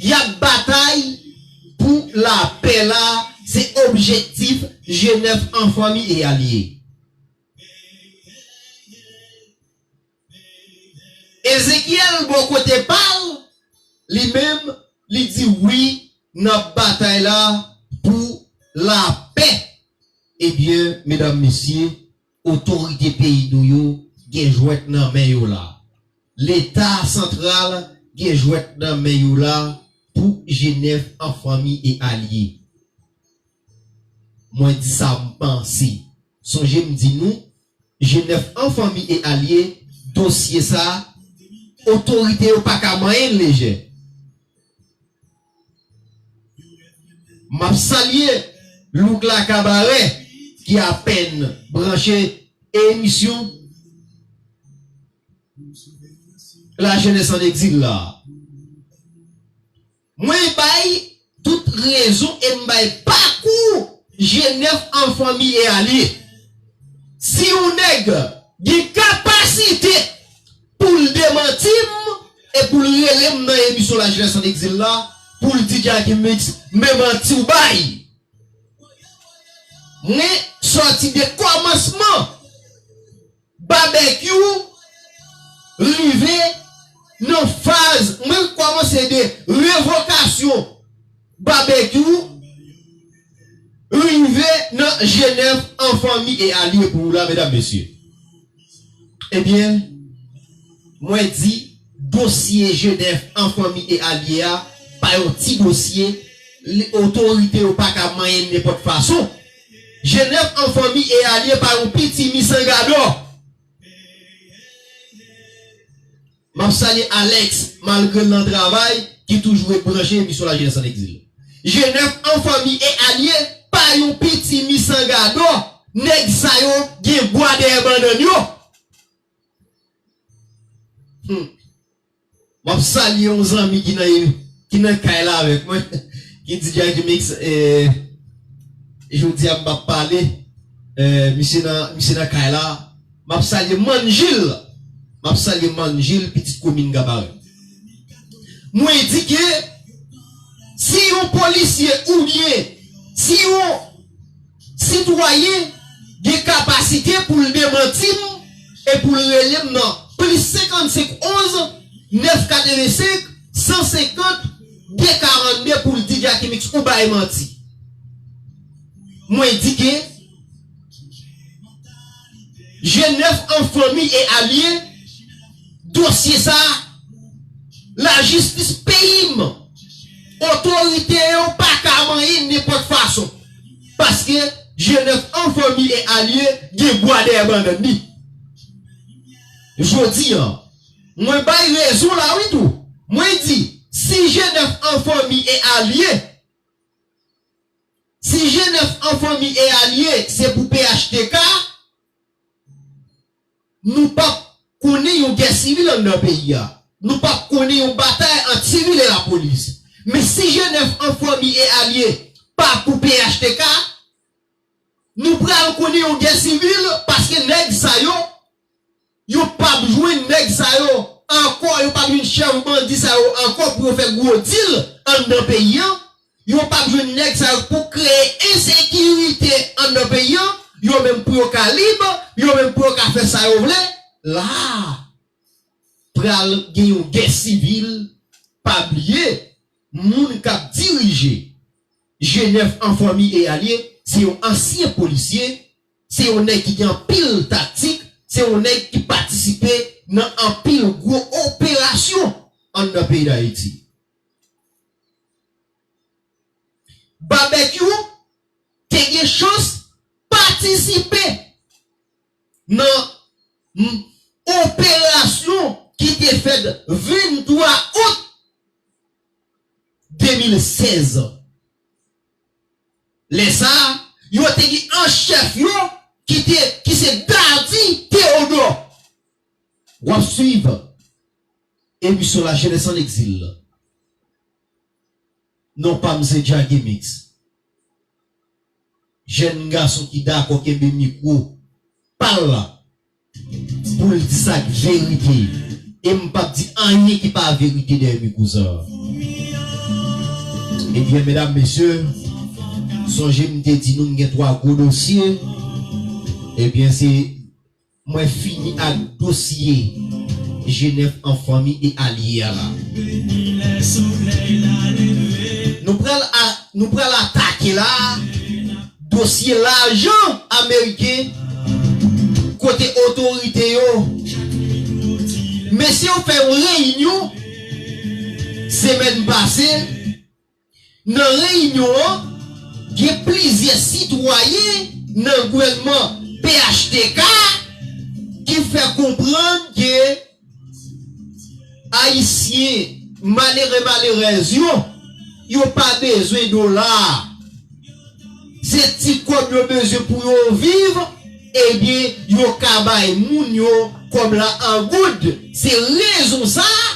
y ap batay pou lapè la, se objektif Jenèf an fanmi e alye. Ezekyèl bò kote pa l, li menm, li di wi, n ap batay la pou lapè. Ebyen, medam, mesye, otorite peyi nou yo gen jwèt nan men yo la. Leta santral gen jwèt nan men yo la pou Jenèf an fanmi e alye. Mwen di sa m panse. Sonje m di nou, Jenèf an fanmi e alye, dosye sa, otorite yo pa ka manyen l lejè. M ap salye Louk la Kabarè ki apèn branche emisyon La Jeunesse en Exil la. Mwen bay tout rezon e m bay pakou Jenèf an fanmi e alye. Si yon nèg gen kapasite pou l demanti m e pou l rele m nan emisyon La Jeunesse en Exil la, pou l di Jackie Mix, men manti w bay. Mwen sòti de kòmansman Babekyou rive nan faz, mwen kòmanse de revokasyon Babekyou rive nan Jenèf an fanmi e alye pou w la, medam, mesye. Ebyen, Mwen di, dosye G nèf an fanmi e alye a pa yon ti dosye, li, otorite yo pa ka manyen l nenpòt fason. G nèf an fanmi e alye pa yon piti misangadò. M ap salye Alex, malgre l nan travay, ki toujou ret branche emisyon Lajenès an Egzil. G nèf an fanmi e alye pa yon piti misangadò, nèg sa yo gen bwa dèyè bannann yo. Hmm. M ap salye yon zanmi ki nan, ki nan kay la avèk mwen, ki di Jackie Mix, eh, jodi a m p ap pale, eh, misye nan, misye nan kay la. M ap salye Manjil. M ap salye Manjil, pitit komin Gabarè. Mwen di ke si yon polisye oubyen si yon sitwayen gen kapasite pou l demanti m e pou l rele m nan plis senkannsenk onz nèf katrevensenk san senkant de karannde pou l di Jackie Mix ou bay manti. Mwen di ke G nèf an fanmi e alye, dosye sa, lajistis peyi m, otorite yo pa ka manyen nenpòt fason. Paske G nèf an fanmi e alye gen bwa dèyè bannann li. Jodi a, mwen bay rezon la wi tou. Mwen di, si G nèf an fanmi e alye, si G nèf an fanmi e alye se pou P H T K, nou p ap konnen yon gè sivil anndan peyi a. Nou p ap konnen yon batay ant sivil e lapolis. Men si G nèf an fanmi e alye pa pou P H T K, nou pral konnen yon gè sivil paske nèg sa yo, yo p ap jwenn nèg sa yo ankò, yo p ap jwenn chèf bandi sa yo ankò pou yo fè gwo dil anndan peyi a. Yo p ap jwenn nèg sa yo pou kreye ensekirite anndan peyi a. Yo menm pou yo ka lib, yo menm pou yo ka fè sa yo vle. La a, pral gen yon gè sivil. Pa bliye, moun k ap dirije G nèf an fanmi e alye, se yon ansyen polisye, se yon nèg ki gen anpil taktik, se yon nèg ki patisipe nan anpil gwo operasyon anndan peyi Dayiti. Babekyou te gen chans patisipe nan m- operasyon ki te fèt venntwa out de mil sèz. Lè sa a, yo te gen an chèf yo ki te, ki se Dadi Teyodò. W ap swiv emisyon Lajenès an Egzil. Non pa m se Jackie Mix. Jèn gason ki dakò kenbe mikwo pa l la pou l di sa k verite. E m p ap di anyen ki pa verite dèyè mikwo sa a. Ebyen, medam, mesye, sonje m te di nou m gen twa gwo dosye. Ebyen, se mwen fini ak dosye G nèf an fanmi e alye a la. Nou pral a, nou pral atake la dosye lajan ameriken kote otorite yo, mesye yo fè yon reyinyon semèn pase. Nan reyinyon an, gen plizyè sitwayen nan gouvènman P H T K ki fè konprann ke Ayisyen malere malerèz yo, yo pa bezwen dola. Se ti kòb yo bezwen pou yo viv, ebyen, yo ka bay moun yo kòb la an goud. Se rezon sa a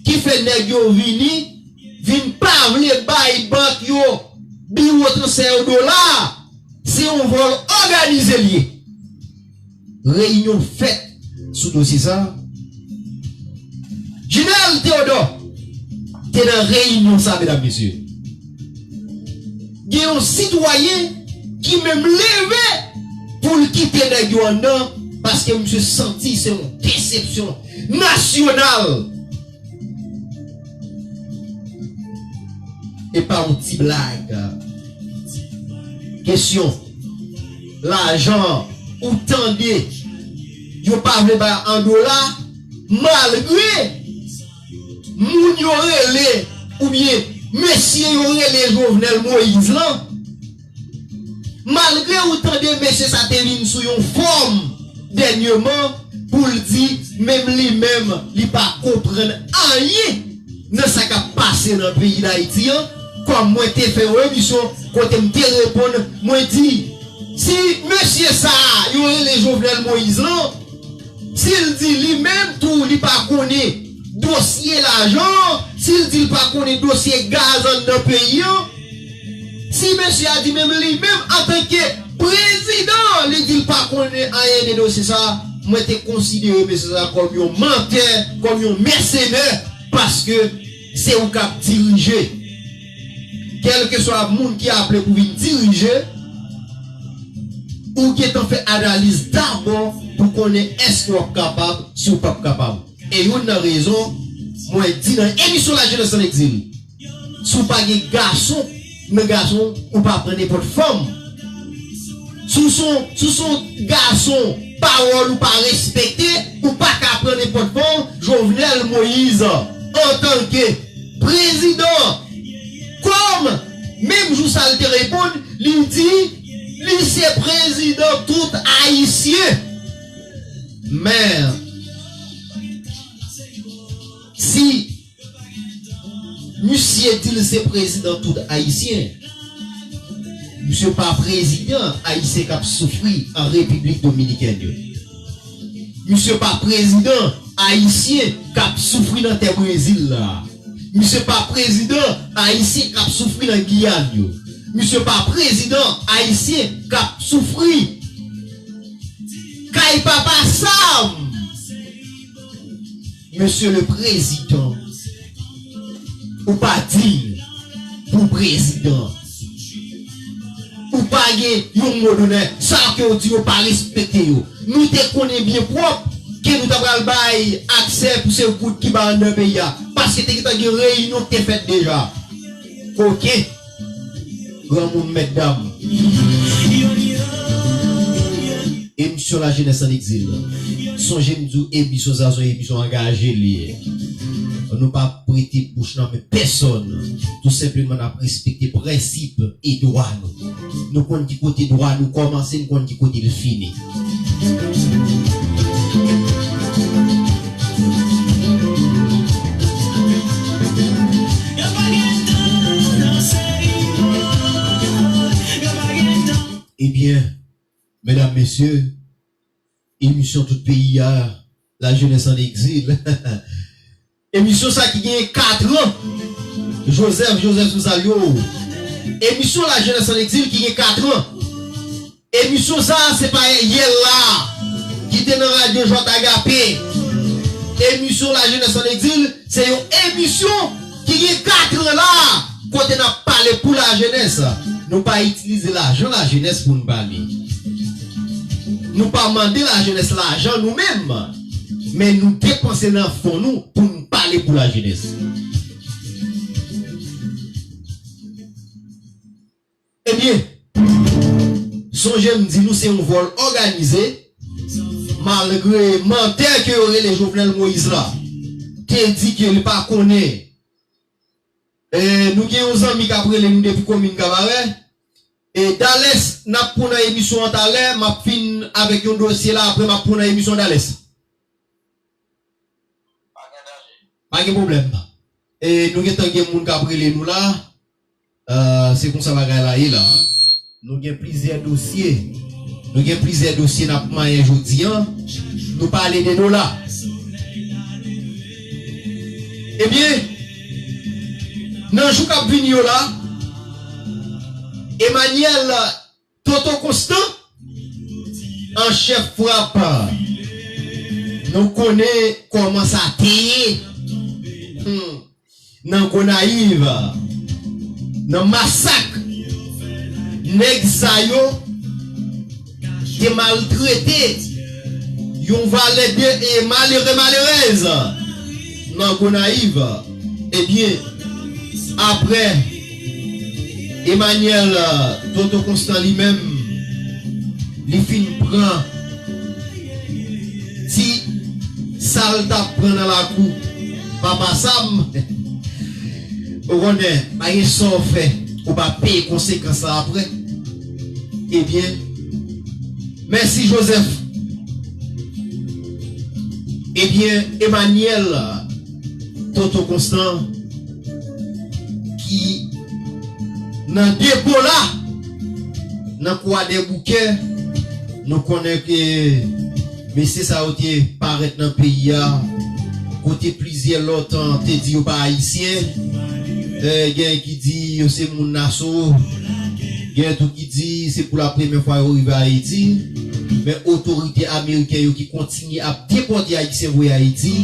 ki fè nèg yo vini, vin pa vle bay bank yo, biwo transfè yo dola. Se yon vòl òganize l ye. Reyinyon fèt sou dosye sa a. Jeneral Teyodò te nan reyinyon sa, medam, mesye. Gen yon sitwayen ki menm leve pou l kite nèg yo anndan, paske misye santi se yon desepsyon nasyonal. E pa yon ti blag. Kesyon, lajan ou tande yo pa vle bay an dola, Malgre moun yo rele, oubyen mesye yo rele Jovenel Moïse lan, malgre ou tande mesye sa te vin sou yon fòm dènyeman pou l di menm li menm li pa konprann anyen nan sa k ap pase nan peyi Dayiti an, kòm mwen te fè yon emisyon kote m te reponn, mwen di, si mesye sa a yo rele Jovenel Moïse lan, si l di li menm tou li pa konnen dosye lajan an, si l di l pa konnen dosye gaz anndan peyi an, si mesye a di menm li menm antanke prezidan, li di l pa konnen anyen de dosye sa a, mwen te konsidere mesye sa a kòm yon mantè, kòm yon mèsenè, paske se ou k ap dirije. Kèlkeswa moun ki aple pou vin dirije, ou gentan fè analiz dabò pou konnen èske w ap kapab, si w p ap kapab. E youn nan rezon, mwen di nan emisyon Lajenès an Egzil, si w pa gen gason nan gason, ou pa pran nenpòt fanm. Si w se yon, si w se yon gason, pawòl ou pa respekte, ou pa ka pran nenpòt fanm, Jovenel Moïse, antanke prezidan, kòm, menm jou sa l te reponn, li di, li se prezidan tout Ayisyen. Men, si misye di l se prezidan tout Ayisyen, misye pa prezidan Ayisyen k ap soufri an Repiblik Dominikèn yo. Misye pa prezidan Ayisyen k ap soufri nan tè Brezil la. Misye pa prezidan Ayisyen k ap soufri nan Giyàn yo. Misye pa prezidan Ayisyen k ap soufri kay papa Sam. Mesye le prezidan, ou pa diy pou prezidan. Ou pa gen yon mo donè. Sa ke w di yo pa respekte yo. Nou te konnen byen pwòp ke nou ta pral bay aksè pou se goud ki ba anndan peyi a. Paske te gentan gen reyinyon ki te fèt deja. Koken. Granmoun, mètdam. Emisyon Lajenès an Egzil. Sonje m di w, emisyon sa a se yon emisyon angaje li ye. Nou pa prete bouch nan men pèsòn. Tou senpleman, n ap respekte prensip e dwa nou. Nou konn ki kote dwa nou kòmanse, nou konn ki kote l fini. Ebyen, medam, mesye, emisyon tout peyi a, Lajenès an Egzil. Emisyon sa ki genyen kat an. Joseph, Joseph, m salye w. Emisyon Lajenès an Egzil ki gen kat an. Emisyon sa a, se pa yè la ki te nan radyo Jòt Agapé. Emisyon Lajenès an Egzil, se yon emisyon ki gen kat an la, kote n ap pale pou lajenès. Nou pa itilize lajan lajenès pou n pale. Nou pa mande lajenès lajan nou menm, men nou depanse nan fon nou pou n pale pou lajenès. Ebyen, sonje m di nou se yon vòl òganize, malgre mantè ke yo rele Jovenel Moïse la te di ke li pa konnen. E, nou gen yon zanmi k ap rele nou depi komin Kabarè. E, Dalès, n ap pran nan emisyon an talè, m ap fin avèk yon dosye la, apre m ap pran nan emisyon Dalès. Pa gen pwoblèm. E, nou gentan gen moun k ap rele nou la. Ah, se konsa bagay la ye la. Nou gen plizyè dosye. Nou gen plizyè dosye n ap manyen jodi an. Nou pale de dola. Ebyen, nan jou k ap vini yo la, Emmanuel Toto Constant, an chèf frap. Nou konnen kòman sa te ye. Hmm. Nan Gonayiv, nan masak, nèg sa yo te maltrete yon valè de, e malere, malerèz nan Gonayiv. Ebyen, apre Emmanuel, euh, Toto Constant li menm, li fin pran ti Sa l t ap pran nan lakou papa Sam. Ou konnen, pa gen sa w fè, ou pa peye konsekans la apre. Ebyen, mèsi Joseph. Ebyen, Emmanuel Toto Constant ki nan depo la, nan Kwadèboukè, nou konnen ke mesye sa yo te parèt nan peyi a, kote plizyè lòt, an, te di yo pa ayisyen. Eh, gen ki di yo se moun Naso. Gen tou ki di se pou la premyè fwa yo rive Ayiti. Men otorite ameriken yo ki kontinye ap depòte ayisyen voye Ayiti.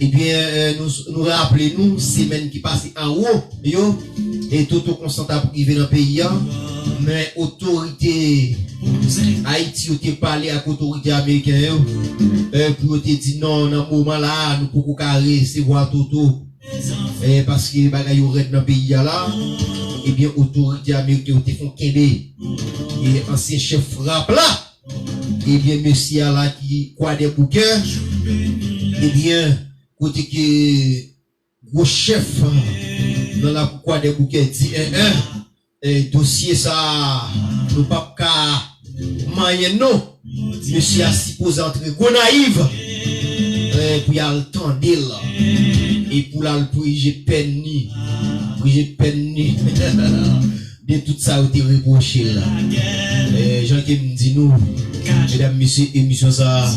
Ebyen, eh, nou, nou raple nou, semèn ki pase anwo, yo, e Toto Constant ap rive nan peyi a, men otorite Ayiti yo te pale ak otorite ameriken yo, eh, pou yo te di non, nan moman la a, nou poko ka resevwa Toto, eh, paske bagay yo rèd nan peyi a la. Ebyen, otorite ameriken yo te fè yon kenbe, e ansyen chèf frap la, ebyen, mesye a la ki Kwadèboukè, ebyen, kote ke gwo chèf nan lakou Kwadèboukè di, en, en, eh, dosye sa a, nou p ap ka manyen non. Mesye a sipoze antre Gonayiv, eh, pou y al tande l, e pou l al prije pèn li, prije pèn li de tout sa yo te repwoche l la. Eh, jan ke m di nou, medam, mesye, emisyon sa a,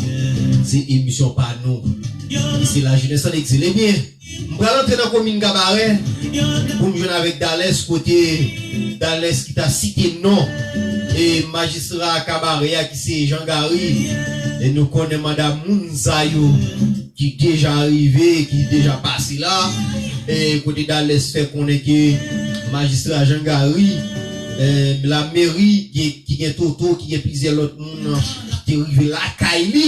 se emisyon pa nou. E se La Jeunesse en Exil. Ebyen, m pral antre nan komin Kabarè pou m jwenn avèk Dales, kote Dales ki ta site non e majistra Kabarè a ki se Jean Gary. E nou konnen manda moun sa yo ki deja rive, ki deja pase la. E kote Dales fè konnen ke majistra Jean Gary, e lameri ki, ki gen Toto, ki gen plizyè lòt moun, te rive lakay li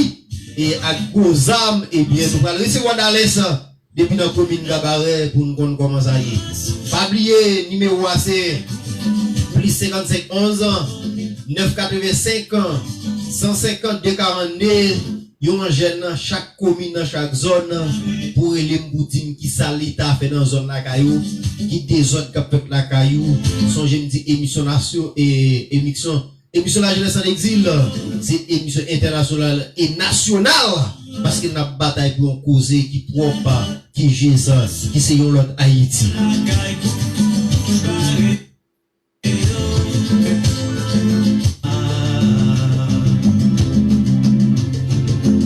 e ak gwo zam, ebyen, nou pral resevwa Dales depi nan komin Kabarè pou n konn kòman sa ye. Pa bliye, nimewo a se plis senkannsenk onz, nèf katrevensenk, san senkannde, karannde. Yon jèn nan chak komin, nan chak zòn, pou rele m, pou di m kisa Leta fè nan zòn lakay ou, ki dezòd k ap fèt lakay ou. Sonje m di emisyon nasyon, e, emisyon Emisyon La Jeunesse en Exil, se emisyon entènasyonal e nasyonal, paske n ap batay pou yon koze ki pwòp, ki jis, ki se yon lòt Ayiti.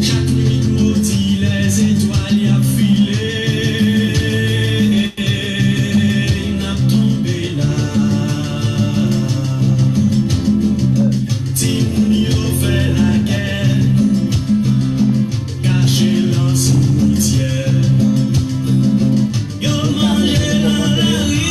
Chak nwit modi lèzetwal y ap file, n ap tonbe la. Timoun yo fè lagè, kache nan simityè. Yo manje nan lari.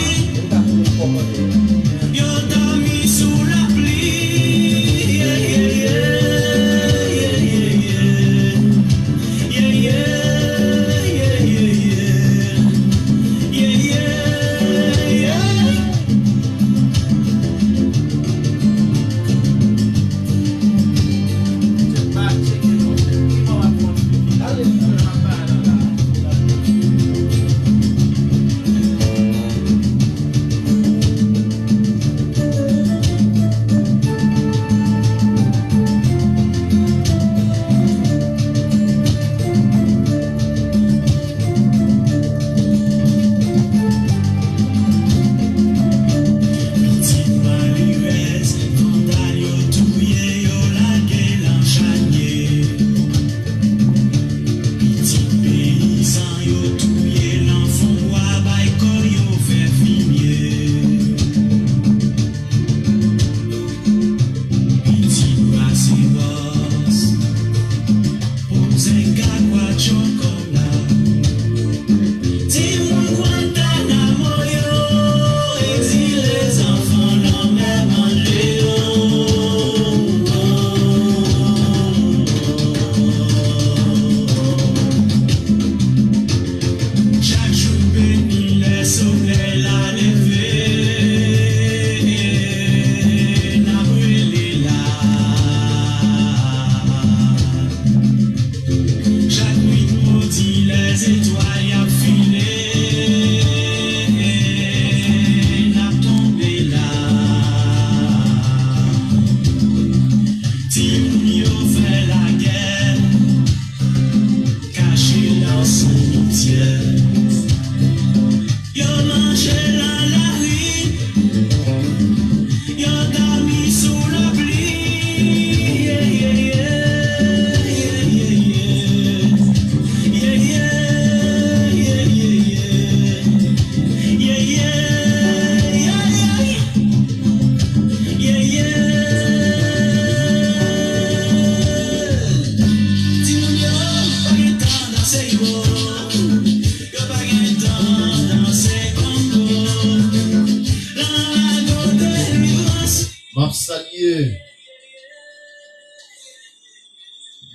M ap salye,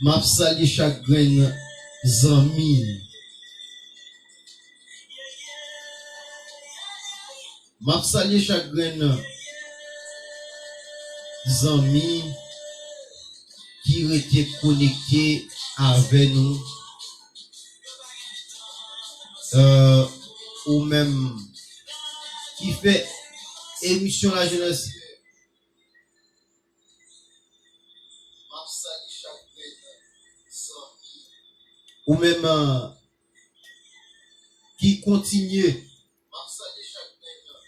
m ap salye chak grenn zanmi. M ap salye chak grenn zanmi ki rete konekte avè nou. Euh, ou menm ki fè emisyon lajenès. Ou menm, euh, ki kontinye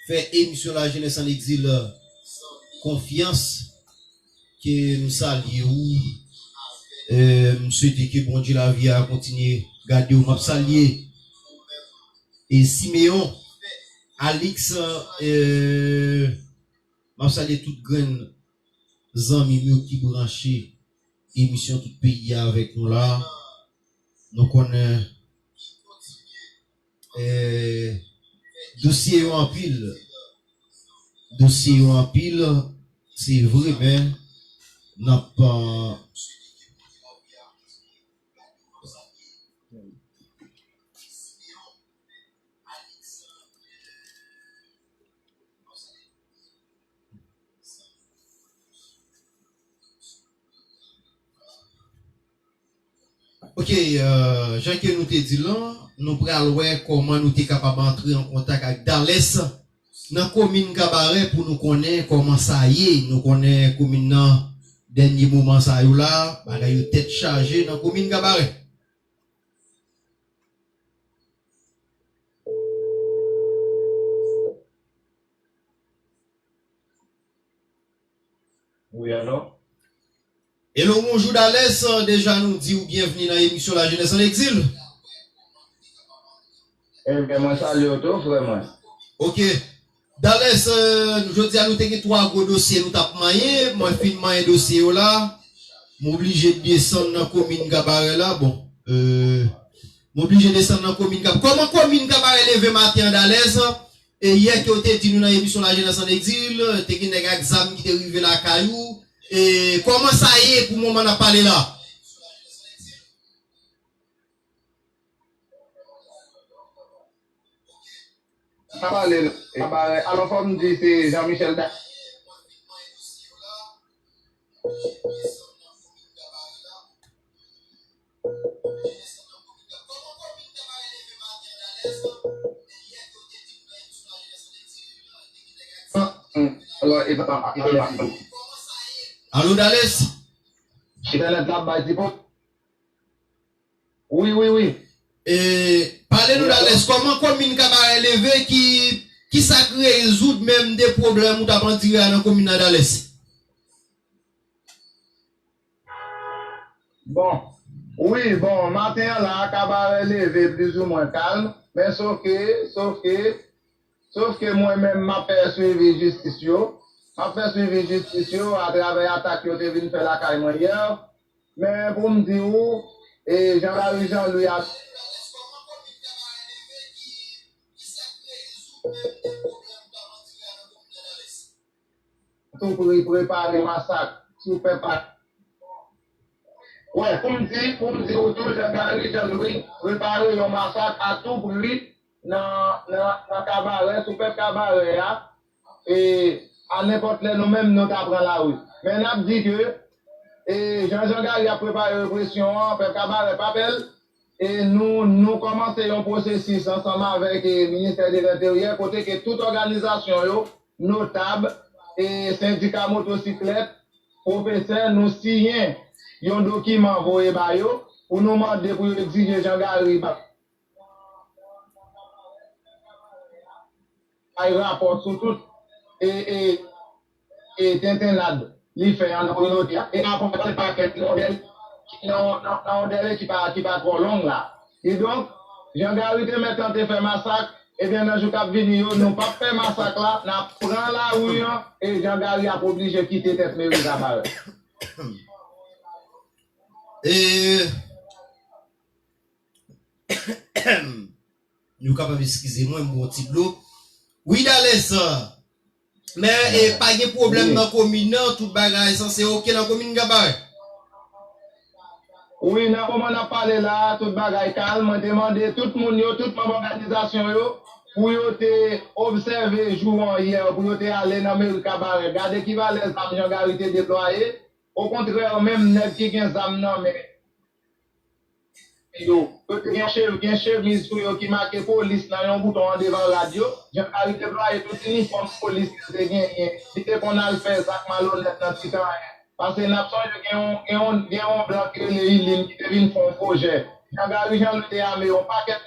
fè emisyon lajenès an egzil, euh, konfyans, ke m salye ou. Euh, m swete ke Bondye lavi a kontinye gade w. M ap salye e Simeon, Alix, euh, m ap salye tout grenn zanmi m yo ki branche emisyon Tout Peyi a avèk nou la. Nou konnen, eh, dosye yo anpil. Dosye yo anpil, se vre, men n ap, eh, Ok, euh, jan ke nou te di l lan, nou pral wè kòman nou te kapab antre an kontak ak Dales nan komin Kabarè pou nou konnen kòman sa ye. Nou konnen komin nan, dènye moman sa yo la, bagay yo tèt chaje nan komin Kabarè. Wi, alo? Hello, bonjou, Dales. Deja nou di w byenvni nan emisyon Lajenès an Egzil. Ebyen, mwen salye w tou, frè mwen. Ok. Dales, euh, jodi a nou te gen twa gwo dosye nou t ap manyen. Mwen fin manyen dosye yo la. M oblije desann nan komin Kabarè la. Bon, euh, m oblije desann nan komin Kabarè. Kòman komin Kabarè leve maten an, Dales? E yè ke w te di nou nan emisyon Lajenès an Egzil, te gen nèg ak zam ki te rive lakay ou. E kòman sa ye pou moman n ap pale la? Sa pale la, e pa parèt. Alò, fò m di se Jean Michel Da- Alo, Dales? Entènèt la ap bay ti pwob. Wi, wi, wi. E, pale nou, Dales, kòman komin Kabarè leve, ki, ki sa k rezoud menm de pwoblèm ou t ap andire a nan komin nan, Dales? Bon, wi, bon, maten an la, Kabarè leve plizoumwen kalm, men sof ke, sof ke, sof ke mwen menm, m ap fè swivi jistis yo. M ap fè swivi jistis yo atravè atak yo te vin fè lakay mwen yè. Men pou m di w, e, Jean Gary Jean Louis a tou pri prepare masak sou pèp a. Wè, pou m di, pou m di w tou, Jean Gary Jean Louis prepare yon masak a tou pri nan, nan, nan Kabarè, sou pèp Kabarè a, e a nenpòt lè nou menm nou ta pran lari. Men n ap di ke, e, jan Jean Gary ap prepare represyon an, pèp Kabarè pa pè l, e nou, nou kòmanse yon pwosesis ansanm avèk, e, Ministè de Lenteryè, kote ke tout òganizasyon yo, notab, e sendika motosiklèt, pwofesè, nou siyen yon dokiman voye ba yo pou nou mande pou yo egzije Jean Gary ba bay rapò sou tout e, e, e tentennad li fè an nan kominote a. E rapò a se pakèt nan yon dèlè, nan, nan, nan yon dèlè ki pa, ki pa twò long la. Kidonk, Jean Gary te mèt tante fè masak, ebyen, nan jou k ap vini yo, nou p ap fè masak la, n ap pran lari an, e Jean Gary ap oblije kite tèt meri Kabarè. E, nou kapab eskize mwen, m bwè yon ti dlo. Wi, Dales, Men e pa gen pwoblèm nan komin nan, tout bagay sanse oke nan komin Kanbarè. Wi, nan moman n ap pale la, tout bagay kalm. Mwen te mande tout moun yo, tout manm òganizasyon yo, pou yo te obsève jou an yè, pou yo te ale nan meri Kabarè. Gade ki valè zam Jan Gary te deplwaye. Okontrè, menm nèg ki gen zam nan men yo, yo te gen, che- gen chemiz sou yo ki make polis nan yon bouton an devan rad yo. Jan Gary deplwaye tout inifòm polis li te genyen. Li te konn al fè zak malonèt nan ti tan. Paske n ap sonje gen yon, gen yon, gen yon blan ki rele Ilin ki te vin fè yon pwojè. Jan Gary Jean Louis te ame yon pakèt,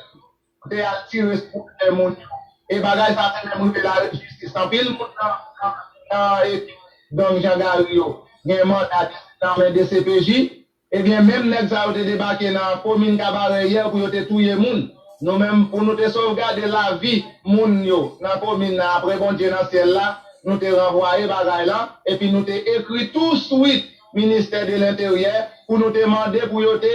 te al tire sou pwojè moun yo. E bagay sa te menm rive lajistis. Anpil moun nan, nan, nan ekip gang Jan Gary yo gen manda nan men D C P J. Ebyen, menm nèg sa yo te debake nan komin Kabarè yè pou yo te touye moun. Nou menm, pou nou te sovgade lavi moun yo nan komin nan, apre Bondye nan syèl la, nou te ranvwaye bagay la, epi nou te ekri touswit Ministè de Lenteryè pou nou te mande pou yo te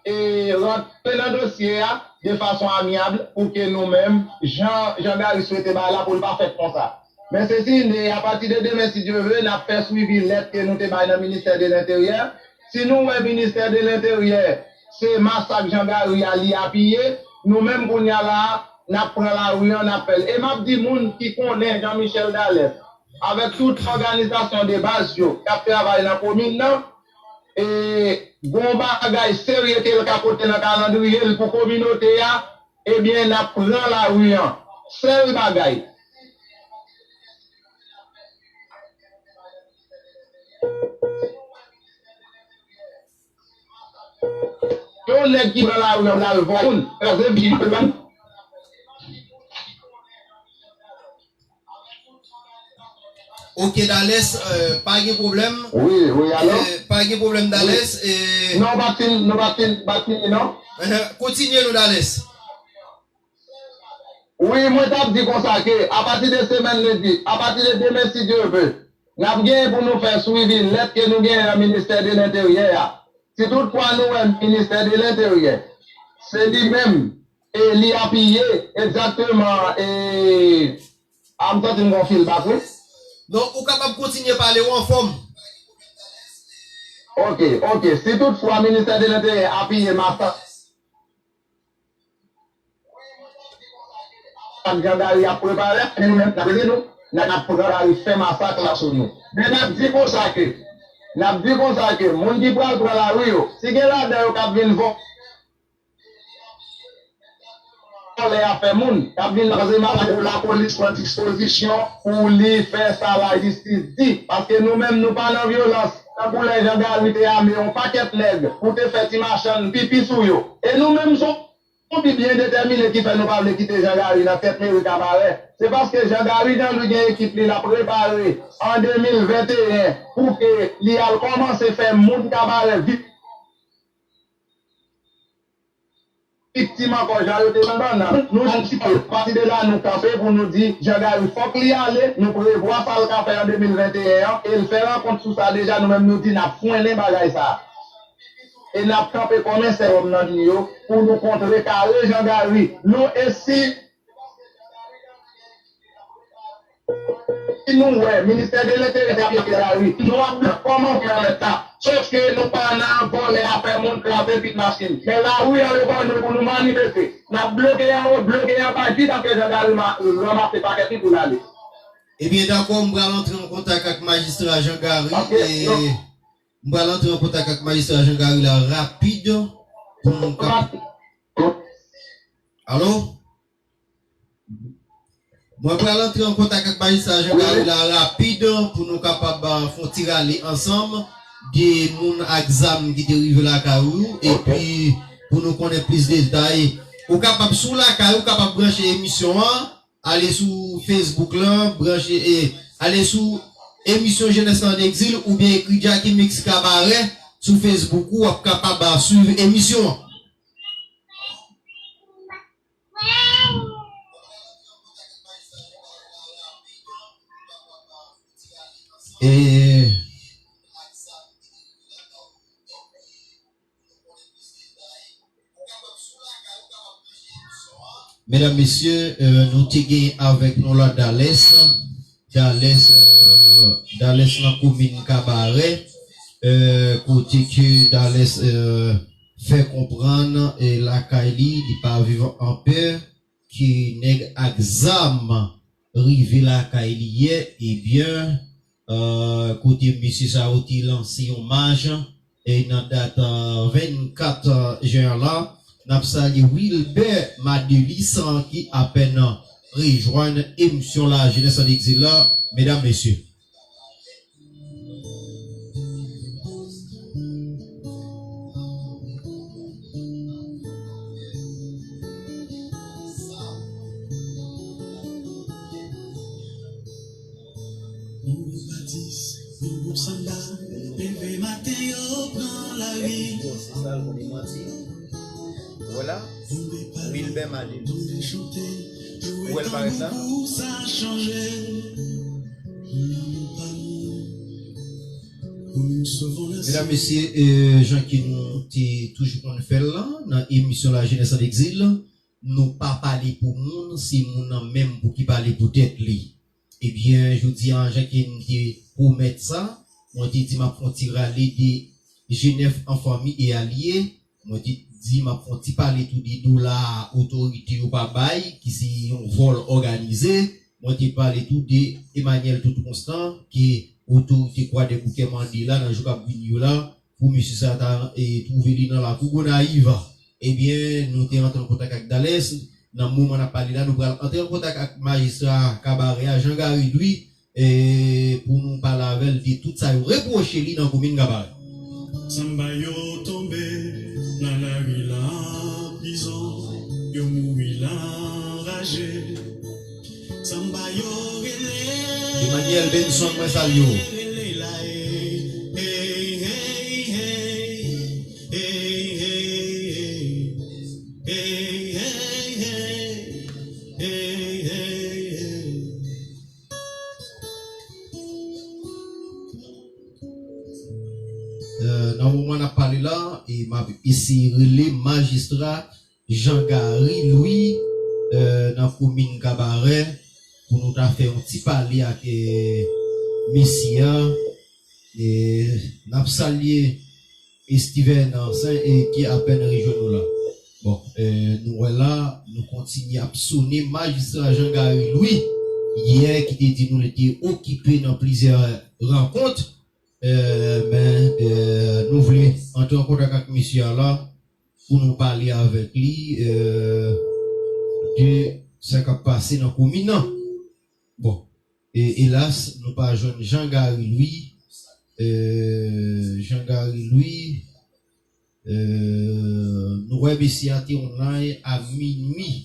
e, rantre nan dosye a de fason amyab pou ke nou menm, jan Jan Gary swete bagay la pou l pa fèt konsa. Men sesi, apati de demen, si Dye ve, n ap fè swivi lèt ke nou te bay nan Ministè de Lenteryè. Si nou wè Ministè de Lenteryè se masak Jan Gary a li apiye, nou menm kounye a la a, n ap pran lari an, n ap fè l. E m ap di moun ki konnen Jean Michel Dalès, avèk tout òganizasyon de baz yo k ap travay nan komin nan, e gon bagay serye ke l ka pote nan kalandriye l pou kominote a, ebyen, n ap pran lari an. Sèl bagay. Yon nèg ki pran lari an pou l al vòlè moun, kraze vin. Ok, Dalès, euh, pa gen pwoblèm. Wi, wi, alo? Euh, pa gen pwoblèm, Dalès. Non, pa t fin, non, pa t fin, pa t fini, non? Enhen, kontinye non, Dalès. Wi, mwen t ap di konsa ke, apati de semèn lendi, apati de demen, si Dye ve, n ap genyen pou nou fè swivi lèt ke nou genyen nan Ministè de Lenteryè a. Si toutfwa nou wè Ministè de Lenteryè, se li menm, e li apiye egzakteman, e, a, m santi m gon feedback, wi. Donk, ou kapab kontinye pale, ou anfòm. Ok, ok. Si toutfwa Ministè de Lenteryè apiye masak Jan Gary ap prepare, men nou menm, n ap rele nou, n ap pran lari fè masak la sou nou. Men n ap di konsa ke, n ap di konsa ke moun ki pral pran lari yo, si gen ladan yo k ap vin vòlè afè moun, k ap vin vòlè masak yo, lapolis pran dispozisyon pou li fè sa lajistis di. Paske nou menm, nou pa nan vyolans. Tankou lè Jan Gary te ame yon pakèt nèg pou te fè ti machann pipi sou yo. E nou menm, se yon pi byen detèmine ki fè nou pa vle kite Jan Gary nan tèt meri Kabarè. Se paske Jan Gary Jean Louis gen ekip li l ap prepare an de mil venteyen pou ke li al kòmanse fè moun Kabarè viktim ankò jan yo te vann bannann. Nou jwenn ti pati de la nou kanpe pou nou di Jan Gary fòk li ale, nou prevwa sa l ka fè an de mil venteyen an, e l fè rankont sou sa deja, nou menm nou di n ap fwennen bagay sa. E n ap kanpe kòm ensèl òm nan nou yo pou nou kontrekare Jan Gary. Nou esi, si nou wè Ministè de Lenteryè ap mete lari, nou ap wè kòman fè anmèt sa. Sòf ke nou pa nan vòlè afè moun, kraze vit machin. Men lari an yo ban nou pou nou manifeste. N ap bloke anwo, bloke anba, jiskaske Jan Gary ma- ranmase pakèt li pou l ale. Ebyen, dakò, m pral antre an kontak ak majistra Jan Gary e. M pral antre an kontak ak majistra Jan Gary la rapid pou nou kap-, alo? Mwen pral antre an kontak ak majistra Jan Gary la rapid pou nou kapab, ah, fè yon ti rale ansanm de moun ak zam ki te rive lakay ou, epi pou nou konnen plis detay. Ou kapab, si w lakay ou, kapab branche emisyon an, ale sou Facebook lan, branche, e, ale sou emisyon Jeunesse en Exil oubyen ekri Jacky Mix Cabaret sou Facebook ou, w ap kapab, a, swiv emisyon an. E, Medam, mesye, euh, nou te gen avèk nou la Dalès, Dalès, euh, Dalès nan komin Kabarè, euh, kote ke Dalès, euh, fè konprann, eh, lakay li, li pa viv an pè, ke nèg ak zam rive lakay li yè, ebyen, euh, kote mesye sa yo te lanse yon mach, e nan dat, euh, vennkat jen an la, n ap salye Wilbert Madelis, euh, ki apèn rejwenn emisyon La Jeunesse en Exil la, medam, mesye. Yon bout sanba, leve maten yo pran lari. Bon, se sa l konnen manti. Vwala. Wilbert Madelis. Ou wè l parèt la? Medam, mesye, euh, jan ke nou te toujou konn fè l la, nan emisyon La Jeunesse en Exil, nou pa pale pou moun, se moun nan menm pou ki pale pou tèt li. Ebyen, jodi a, jan ke m te pwomèt sa, mwen te di m ap fè yon ti rale de G nèf an fanmi e alye. Mwen te di m ap fè yon ti pale tou de dola otorite yo pa bay, ki se yon vòl òganize. Mwen te pale tou de Emmanuel Tout Constant, ke otorite Kwadèboukè mande la nan jou k ap vini yo la, pou mesye sa ta, e, twouve li nan lakou Gonayiv. Ebyen, nou te rantre an kontak ak Dalès. Nan moman n ap pale la, nou pral antre an kontak ak majistra Kabarè a, Jean Gary Louis, e, pou nou pale avè l de tout sa yo repwoche li nan komin Kabarè. Sanba yo tonbe nan lari la, an prizon, yo mouri la, anraje. Sanba yo rele. Emmanuel Benson, mwen salye w. Rele la, e, hey, hey, hey. Hey, hey, hey. Hey, hey, hey. Hey, hey, hey. Euh, nan moman n ap pale la, e m ap eseye rele majistra Jean Gary Louis, euh, nan komin Kabarè, pou nou ta fè yon ti pale ak, euh, mesye a. E n ap salye Steven Ansen, e ki apèn rejwenn nou la. Bon, euh, nou wè la, nou kontinye ap sone majistra Jean Gary Louis, yè ki te di nou li te okipe nan plizyè rankont, euh, men, euh, nou vle antre an kontak ak mesye a la, pou nou pale avèk li, euh, de sa k ap pase nan komin nan. Bon, e elas, nou pa jwenn Jean Gary Louis. Euh, Jean Gary Louis, euh, nou wè mesye a te online a minui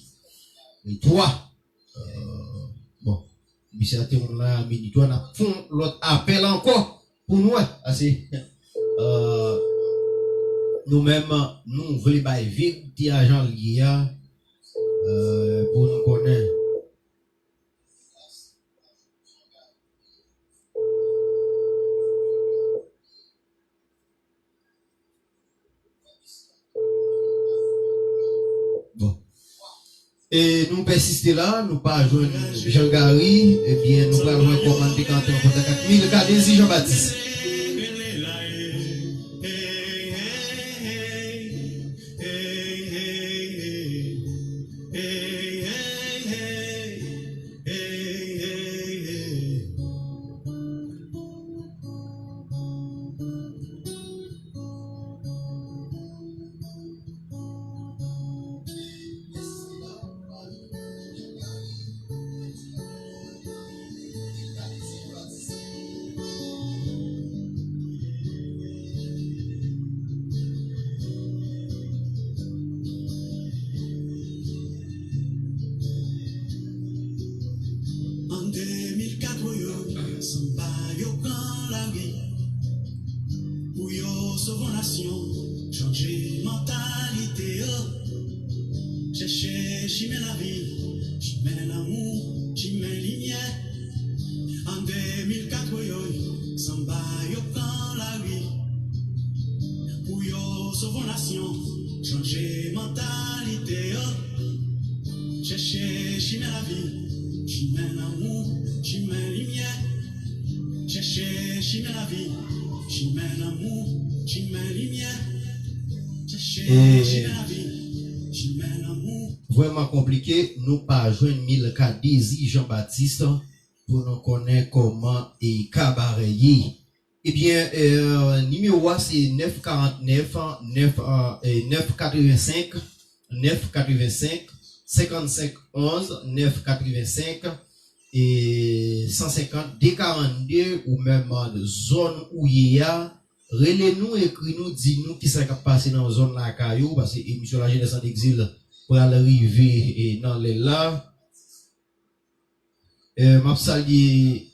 e twa. Euh, bon, mesye a te online a minui twa, n ap fè yon lòt apèl ankò pou nou wè. Ase, euh, nou menm, nou vle bay verite a jan l ye a, euh, pou nou konnen. Bon. E nou pèsiste la, nou pa jwenn Jean Gary, ebyen, nou pral wè kòman n te ka antre an kontak ak Milka Désir Jean Baptiste. An de mil kat, woyoy, sanba yo pran lari. Pou yo sove yon nasyon, chanje mantalite yo. Chèche chimen lavi, chimen lanmou, chimen limyè. An de mil kat, woyoy, sanba yo pran lari. Pou yo sove yon nasyon, chanje mantalite yo. Chèche chimen lavi, chimen lanmou, Chimen limyè, chèche chimen lavi, chimen lanmou, chimen limyè, chèche chimen lavi, chimen lanmou. Vrèman konplike, nou pa jwenn Milka Dezi Jean Baptiste pou nou konnen kòman e kabarè ye. Ebyen, euh, nimewo a se nèf karant nèf, nèf, euh, eh, nèf katrevensenk, nèf katrevensenk, senkannsenk onz, nèf katrevensenk, e san senkant de karannde, ou menm, euh, zòn ou ye a, rele nou, ekri nou, di nou kisa k ap pase nan zòn lakay ou, paske emisyon La Jeunesse en Exil pral rive, e, nan lè l la. Eh, m ap salye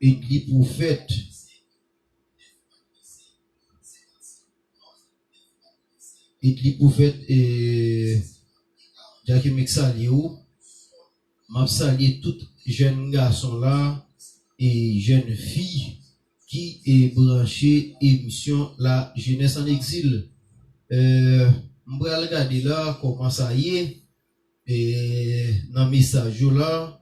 Edly Pwofèt. Edly Pwofèt, eh, Jackie, m salye w. M ap salye tout jèn gason la e jèn fi ki, e, branche emisyon La Jeunesse en Exil. Euh, m pral gade la kòman sa ye, e, nan mesaj yo la,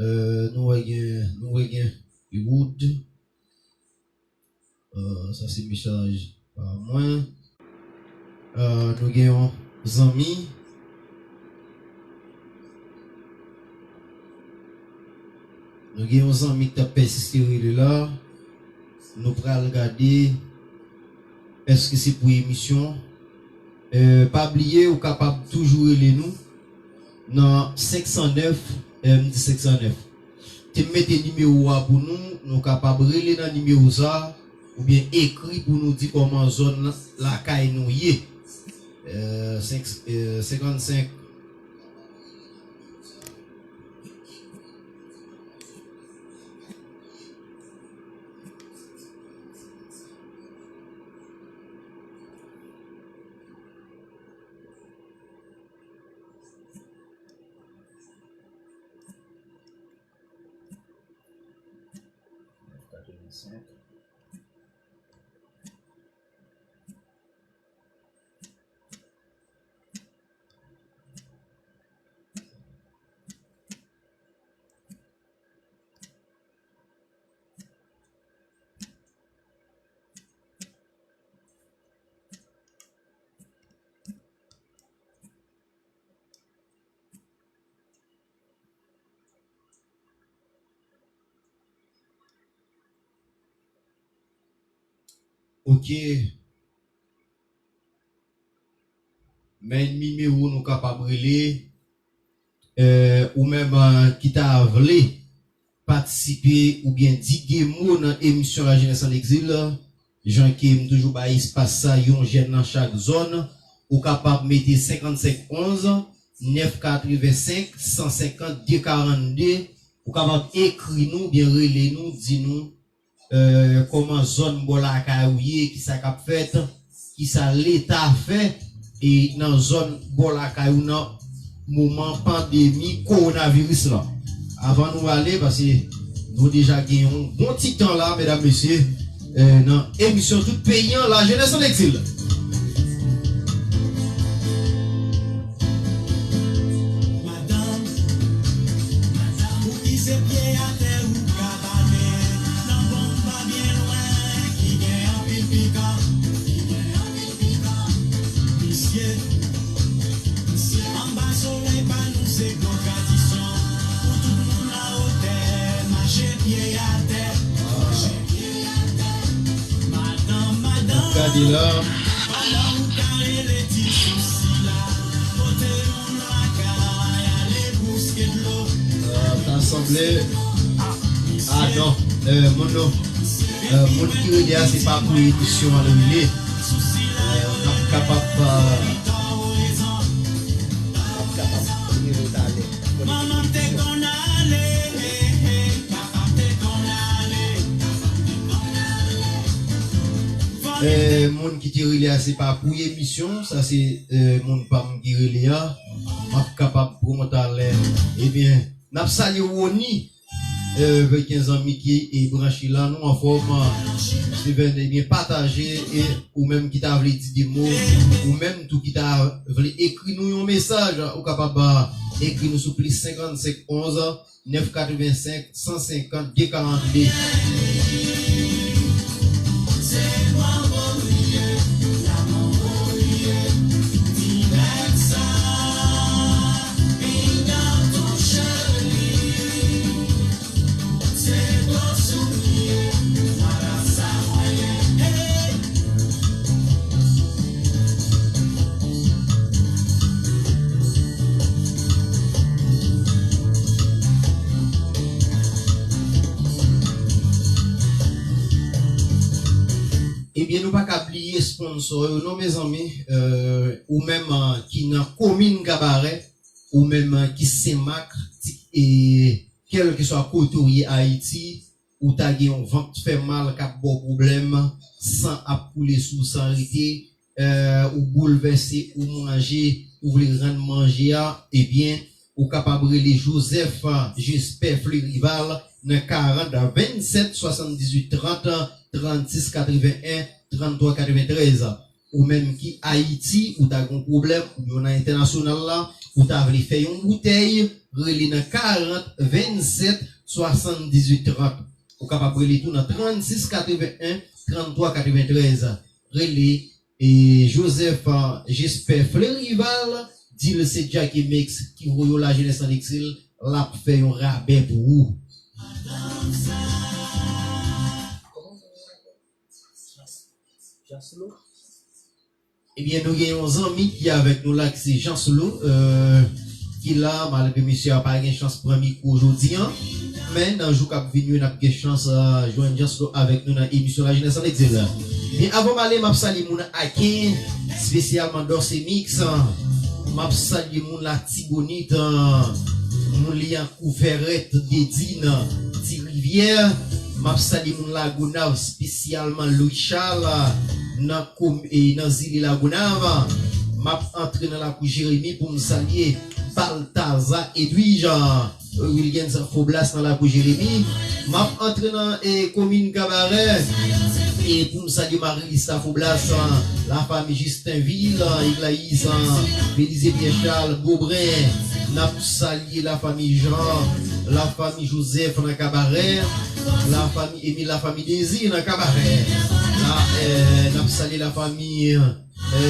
euh, nou wè gen, nou wè gen Wood. Euh, sa se mesaj pa mwen. Euh, nou gen yon zanmi. Nou gen yon zanmi ki t ap pèsiste rele la. Nou pral gade èske se pou emisyon. Euh, pa bliye, ou kapab toujou rele nou nan senk san nèf, eh, m di senk san nèf. Te m mete nimewo a pou nou, nou kapab rele nan nimewo sa, oubyen ekri pou nou di kòman zòn lakay nou ye. Eh, senk, eh, senkannsenk. Ok. Men nimewo nou kapab rele, eh, ou menm, eh, ki ta vle patisipe oubyen di de mo nan emisyon La Jeunesse en Exil, jan ke m toujou bay espas sa, yon jèn nan chak zòn, ou kapab mete senkannsenk onz, nèf katrevensenk, san senkant, de karannde, ou kapab ekri nou oubyen rele nou, di nou, eh, kòman zòn bò lakay ou ye, kisa k ap fèt, kisa Leta fè, e nan zòn bò lakay ou nan moman pandemi kowonaviris la. Avan nou ale, paske nou deja gen yon bon ti tan la, medam, mesye, eh, nan emisyon tout peyi an, La Jeunesse en Exil. Madanm, madanm, ou ki se pye atè, ou ka pale nan bon pa byen lwen, ki gen anpil pikan, ki gen anpil pikan. Misye, misye, anba solèy pa nou se gwo tradisyon. Pou tout moun an wotè, mache pye atè, mache pye atè. Madanm, madanm, gade la. Kòman ou ka rele ti sousi la? Pote yon Ah, ta sanble, ah non, euh, moun nou, euh, moun ki rele a, se pa pou emisyon an l rele. Euh, n ap kapab, euh, n ap kapab rele talè. Eh, moun ki te rele a, se pa pou emisyon, sa se, eh, moun pa m ki rele a. M ap kapab pran talè. Ebyen, n ap salye Rony. Gen zanmi ki e branche la, nou anfòm. Steven, ebyen, pataje, e ou menm ki ta vle di de mo, ou menm tou ki ta vle ekri nou yon mesaj, ou kapab ekri nou sou plis senkannsenk onz, nèf katrevensenk, san senkant, de karannde. Ebyen, nou pa ka bliye sponsò yo non, mezanmi. Euh, ou menm, euh, ki nan komin Kabarè, ou menm, euh, ki Senmak, ti, e kèlkeswa kote w ye Ayiti, ou ta gen yon vant fè mal k ap ba w pwoblèm, san ap koule sou w san rete, euh, ou boulvèse, ou manje, ou vle rann manje a, ebyen, ou kapab rele Joseph, euh, Jesper Fleurival nan karant vennsèt swasanndizuit trant, trannsis katrevennen, tranntwa katreventrèz. Ou menm ki Ayiti, ou ta gen yon pwoblèm, oubyen w nan entènasyonal la, ou ta vle fè yon boutèy, rele nan karant vennsèt swasanndizuit trant. Ou kapab rele tou nan trannsis katrevennen, tranntwa katreventrèz. Rele, e, Joseph, euh, Jesper Fleurival, di l se Jacky Mix ki voye w Lajenès an Egzil, l ap fè yon rabè pou ou. Ebyen, nou gen yon zanmi ki avèk nou la, ki se Janslo, euh, ki la, malgre misye a pa gen chans pran mikwo jodi a, men nan jou k ap vini yo, n ap gen chans, euh, jwenn Janslo avèk nou nan emisyon Lajenès an Egzil la. Ebyen, avan m ale, m ap salye moun Aken, espesyalman Dorcemix, m ap salye moun Latibonit, moun li an Kouvèrèt, Dedin, Ti Rivyè. M ap salye moun Lagonav, espesyalman Louis Charles, nan kom-, e nan zile Lagonav. M ap antre nan lakou Jeremi pou m salye Baltazar Edwige, Wilgens Foblas nan lakou Jeremi. M ap antre nan, e, komin Kabarè. E pou m salye Marilista Foblas, lafanmi Jistenvil, Eglayis, Belize Pyè Chal, Bobren. N ap salye lafanmi Jan, lafanmi Jozèf nan Kabarè, lafanmi Emil, lafanmi Dezi nan Kabarè. La, e, n ap salye lafanmi, e,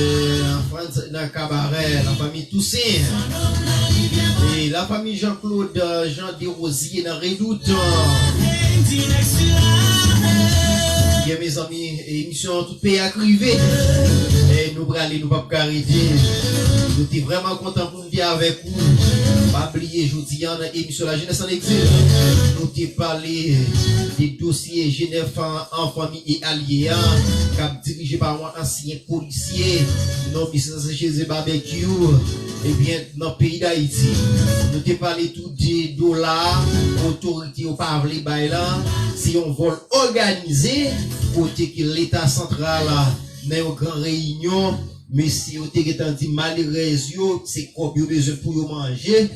Frantz nan Kabarè, lafanmi Tousen. E lafanmi Jean-Claude, Jean Desrosiers nan Redout. Byen, mezanmi, emisyon an, tout peyi a k rive. E nou prale, nou p ap ka rete. Nou te vrèman kontan pou nou te avèk ou. Pa bliye, jodi a, nan emisyon Lajenès an Egzil, nou te pale de dosye Jenèf an, an fanmi e alye a, k ap dirije pa yon ansyen polisye, nonm li se Jeze Babekyou, ebyen, nan peyi Dayiti. Nou te pale tou de dola, otorite yo pa vle bay la, se yon vòl òganize, kote ke Leta santral, nan yon gran reyinyon, mesye yo te gentan di malerèz yo, se kòb yo bezwen pou yo manje,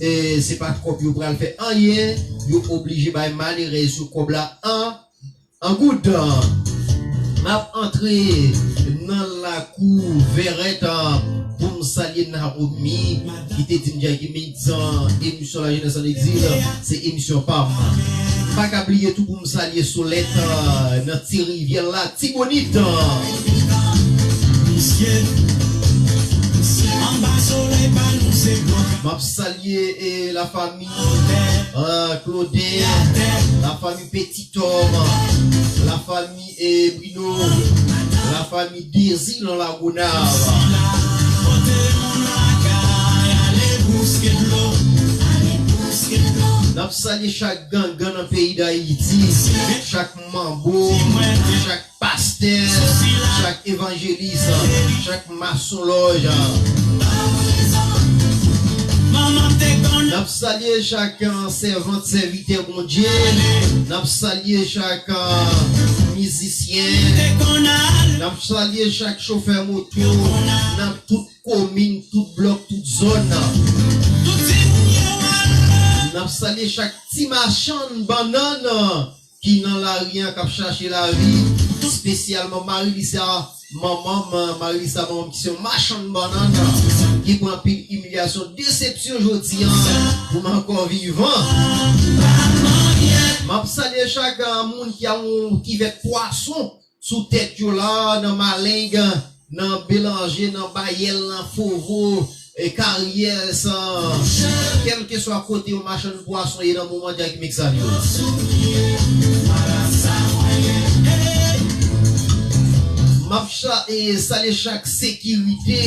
e se pa kòb yo pral fè anyen, yo oblije bay malerèz yo kòb la an, an goud. M ap antre nan lakou Vèrèt pou m salye Naomi, ki te di m Jacky Mix, emisyon Lajenès an Egzil, se emisyon pa m. Pa ka bliye tou pou m salye Solèt, nan Ti Rivyè Latibonit. M ap salye, e, lafanmi, e, Claudin, lafanmi Petit Homme, lafanmi, e, Bruno, lafanmi Dezi nan Lagonav. N ap salye chak gangan nan peyi Dayiti, chak manbo, chak pastè, chak evanjelis, chak masonlòj. N ap salye chak, e, sèvant, sèvitè Bondye. N ap salye chak, e, mizisyen. N ap salye chak chofè moto nan tout komin, tout blòk, tout zòn. N Salye chak ti machann bannann ki nan lari a, k ap chache lavi, espesyalman Marilisa, manman m, Marilisa, manman m, ki se yon machann bannann, ki pran anpil imilyasyon, desepsyon jodi a, pou m ankò vivan. M ap salye chak, ah, moun ki a yon kivèt pwason sou tèt yo la, nan Maleng, nan Belanje, nan Bayèl, nan Fovo, e Karyès, kèlkeswa kote yon machann pwason ye nan moman Jacky Mix sa yo. M ap cha-, e, salye chak sekirite,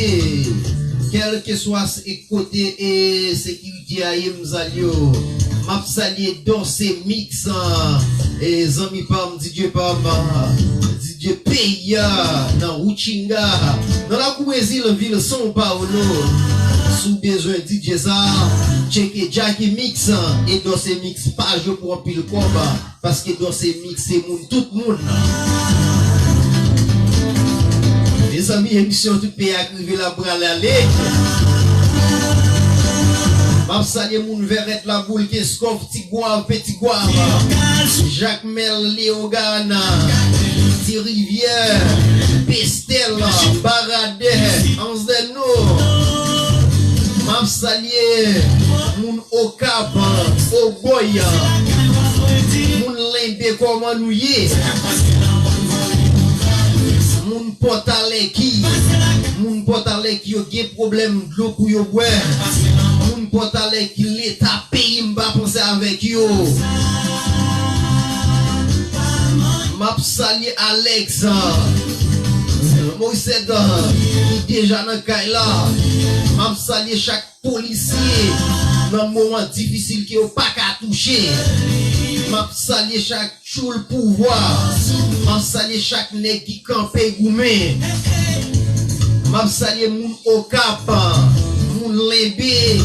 kèlkeswa se kote e sekirite a ye, m salye yo. M ap salye Dòse Mix, e, zanmi pa m, D J pa m, D J peyi a, nan Uchinga, nan lakou Brezil, vil São Paulo. Si w bezwen D J sa, tcheke Jacky Mix, e Dòse Mix pa jwe pou anpil kòb, paske Dòse Mix se moun tout moun. Mezanmi, emisyon Tout Peyi a k rive la, pral ale. M ap salye moun Vèrèt, Laboul, Kenskòf, Ti Gwav, Peti Gwav, Jakmèl, Leyogàn, Ti Rivyè, Pestèl, Baradè, Anzèno. M ap salye moun Okap, Obòy, moun Lenbe, kòman nou ye? Moun Pòtalèki, moun Pòtalèki yo gen pwoblèm dlo pou yo bwè. Moun Pòtalèki, Leta peyi m pa panse avèk yo. M ap salye Alex, Morisèt, ki deja nan kay la. M ap salye chak polisye nan moman difisil ke yo pa ka touche. M ap salye chak tchoul pouvwa. M ap salye chak nèg ki kanpe goumen. M ap salye moun Okap, moun Lenbe,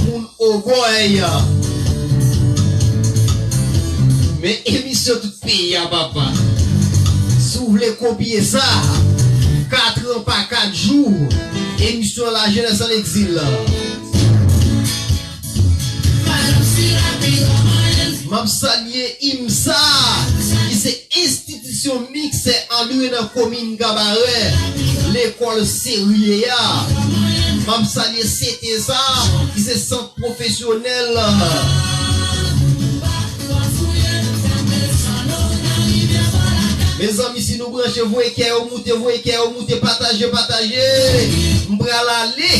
moun Obòy. Men emisyon Tout Peyi a, papa. Si w vle kopye sa, kat an pa kat jou, emisyon Lajenès an Egzil. M ap salye IMSA, ki se Enstitisyon Miksè Andre nan komin Kabarè, lekòl serye a. M ap salye CTSA, ki se sant pwofesyonèl. Mezanmi, si nou branche, voye kè yo moute, voye kè yo moute, pataje, pataje. M pral ale.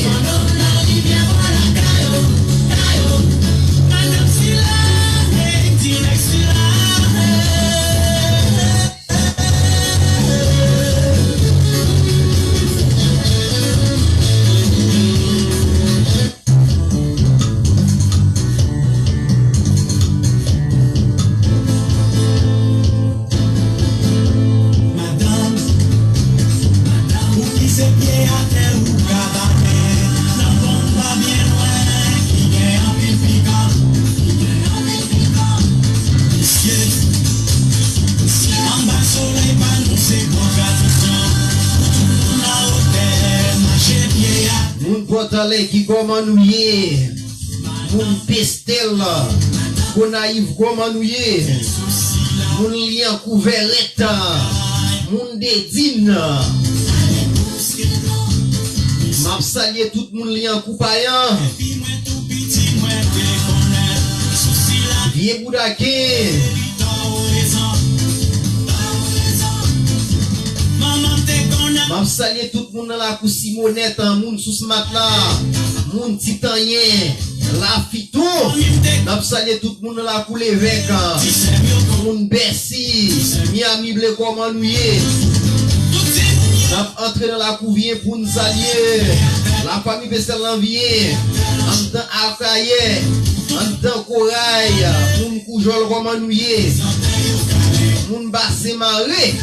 Madanm, ou ki se pye atè ou ka bate nan pon pa byen lwen ki gen anpil pikan, ki gen anpil pikan. Mesye, anba solèy pa nou se gwo tradisyon pou tout moun a wotè mache pye a. Moun Pòtalèki, kòman nou ye? Moun Pestèl, Gonayiv, kòman nou ye? Moun Lyankou, Vèrèt, moun Dedin. M ap salye tout moun Lyankou, Payan. Vye Boudaken. M ap salye tout moun nan lakou Simonèt, moun Sous Matla, moun Titanyen, Lafito. N ap salye tout moun nan lakou Levèk, moun Bèsi, Miami Ble, kòman nou ye? N ap antre nan lakou Vyen pou n salye lafanmi Pestèl nan Vyen, anndan Akayè, anndan Koray, moun Koujòl, kòman nou ye? Moun Basen Mare.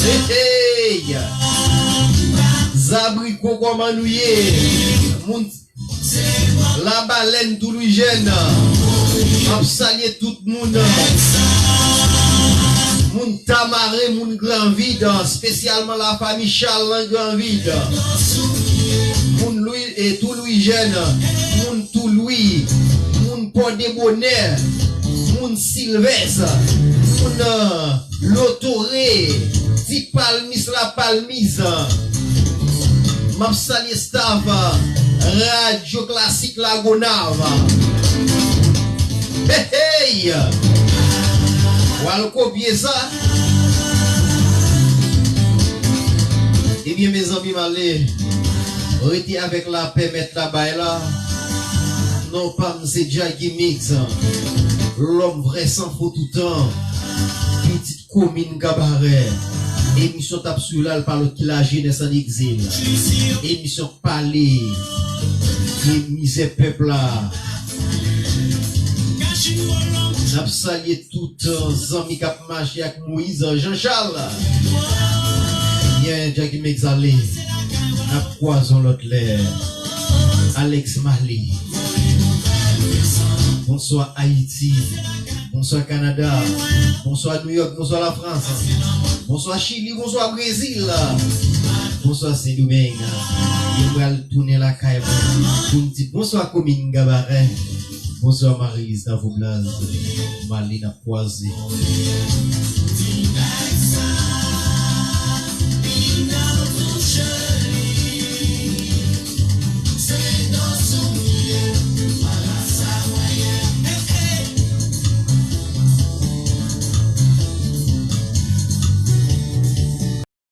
Hey, hey. Zabriko, kòman nou ye? Moun Labalèn, Tou Lwijèn. M ap salye tout moun. Moun Tamaren, moun Granvid, espesyalman lafanmi Chal nan Granvid. Moun Lwi, e tou Lwijèn, moun tou Lwi, moun Pò de Bonè, moun Silvès, moun, euh, Lotore, Ti Palmis Lapalmis. M ap salye staff Radyo Klasik Lagonav. Hey, hey! W al kopye sa? Ebyen, mezanmi, m ale. Rete avèk lapè mèt la bay la. Non pa m se Jackie Mix. Lòm vrè san fo toutan. Pitit komin Kabarè. Emisyon t ap swiv la, l pa lòt ki Lajenès an egzil. Emisyon k pale de mizè pèp la. N ap salye tout, euh, zanmi k ap mache ak Moyiz, euh, Jan Chal. Byen, Jackie Mix ale. N ap kwaze yon lòt lè. Alex Marley. Bonswa Ayiti. Bonswa Kanada. Bonswa New York. Bonswa Lafrans. Bonswa Chili. Bonswa Brezil. Bonswa Sendomeng. Mwen pral tounen lakay mwen pou m di bonswa komin Kabarè. Bonswa Marie Gustave Blaz. M ale n ap kwaze.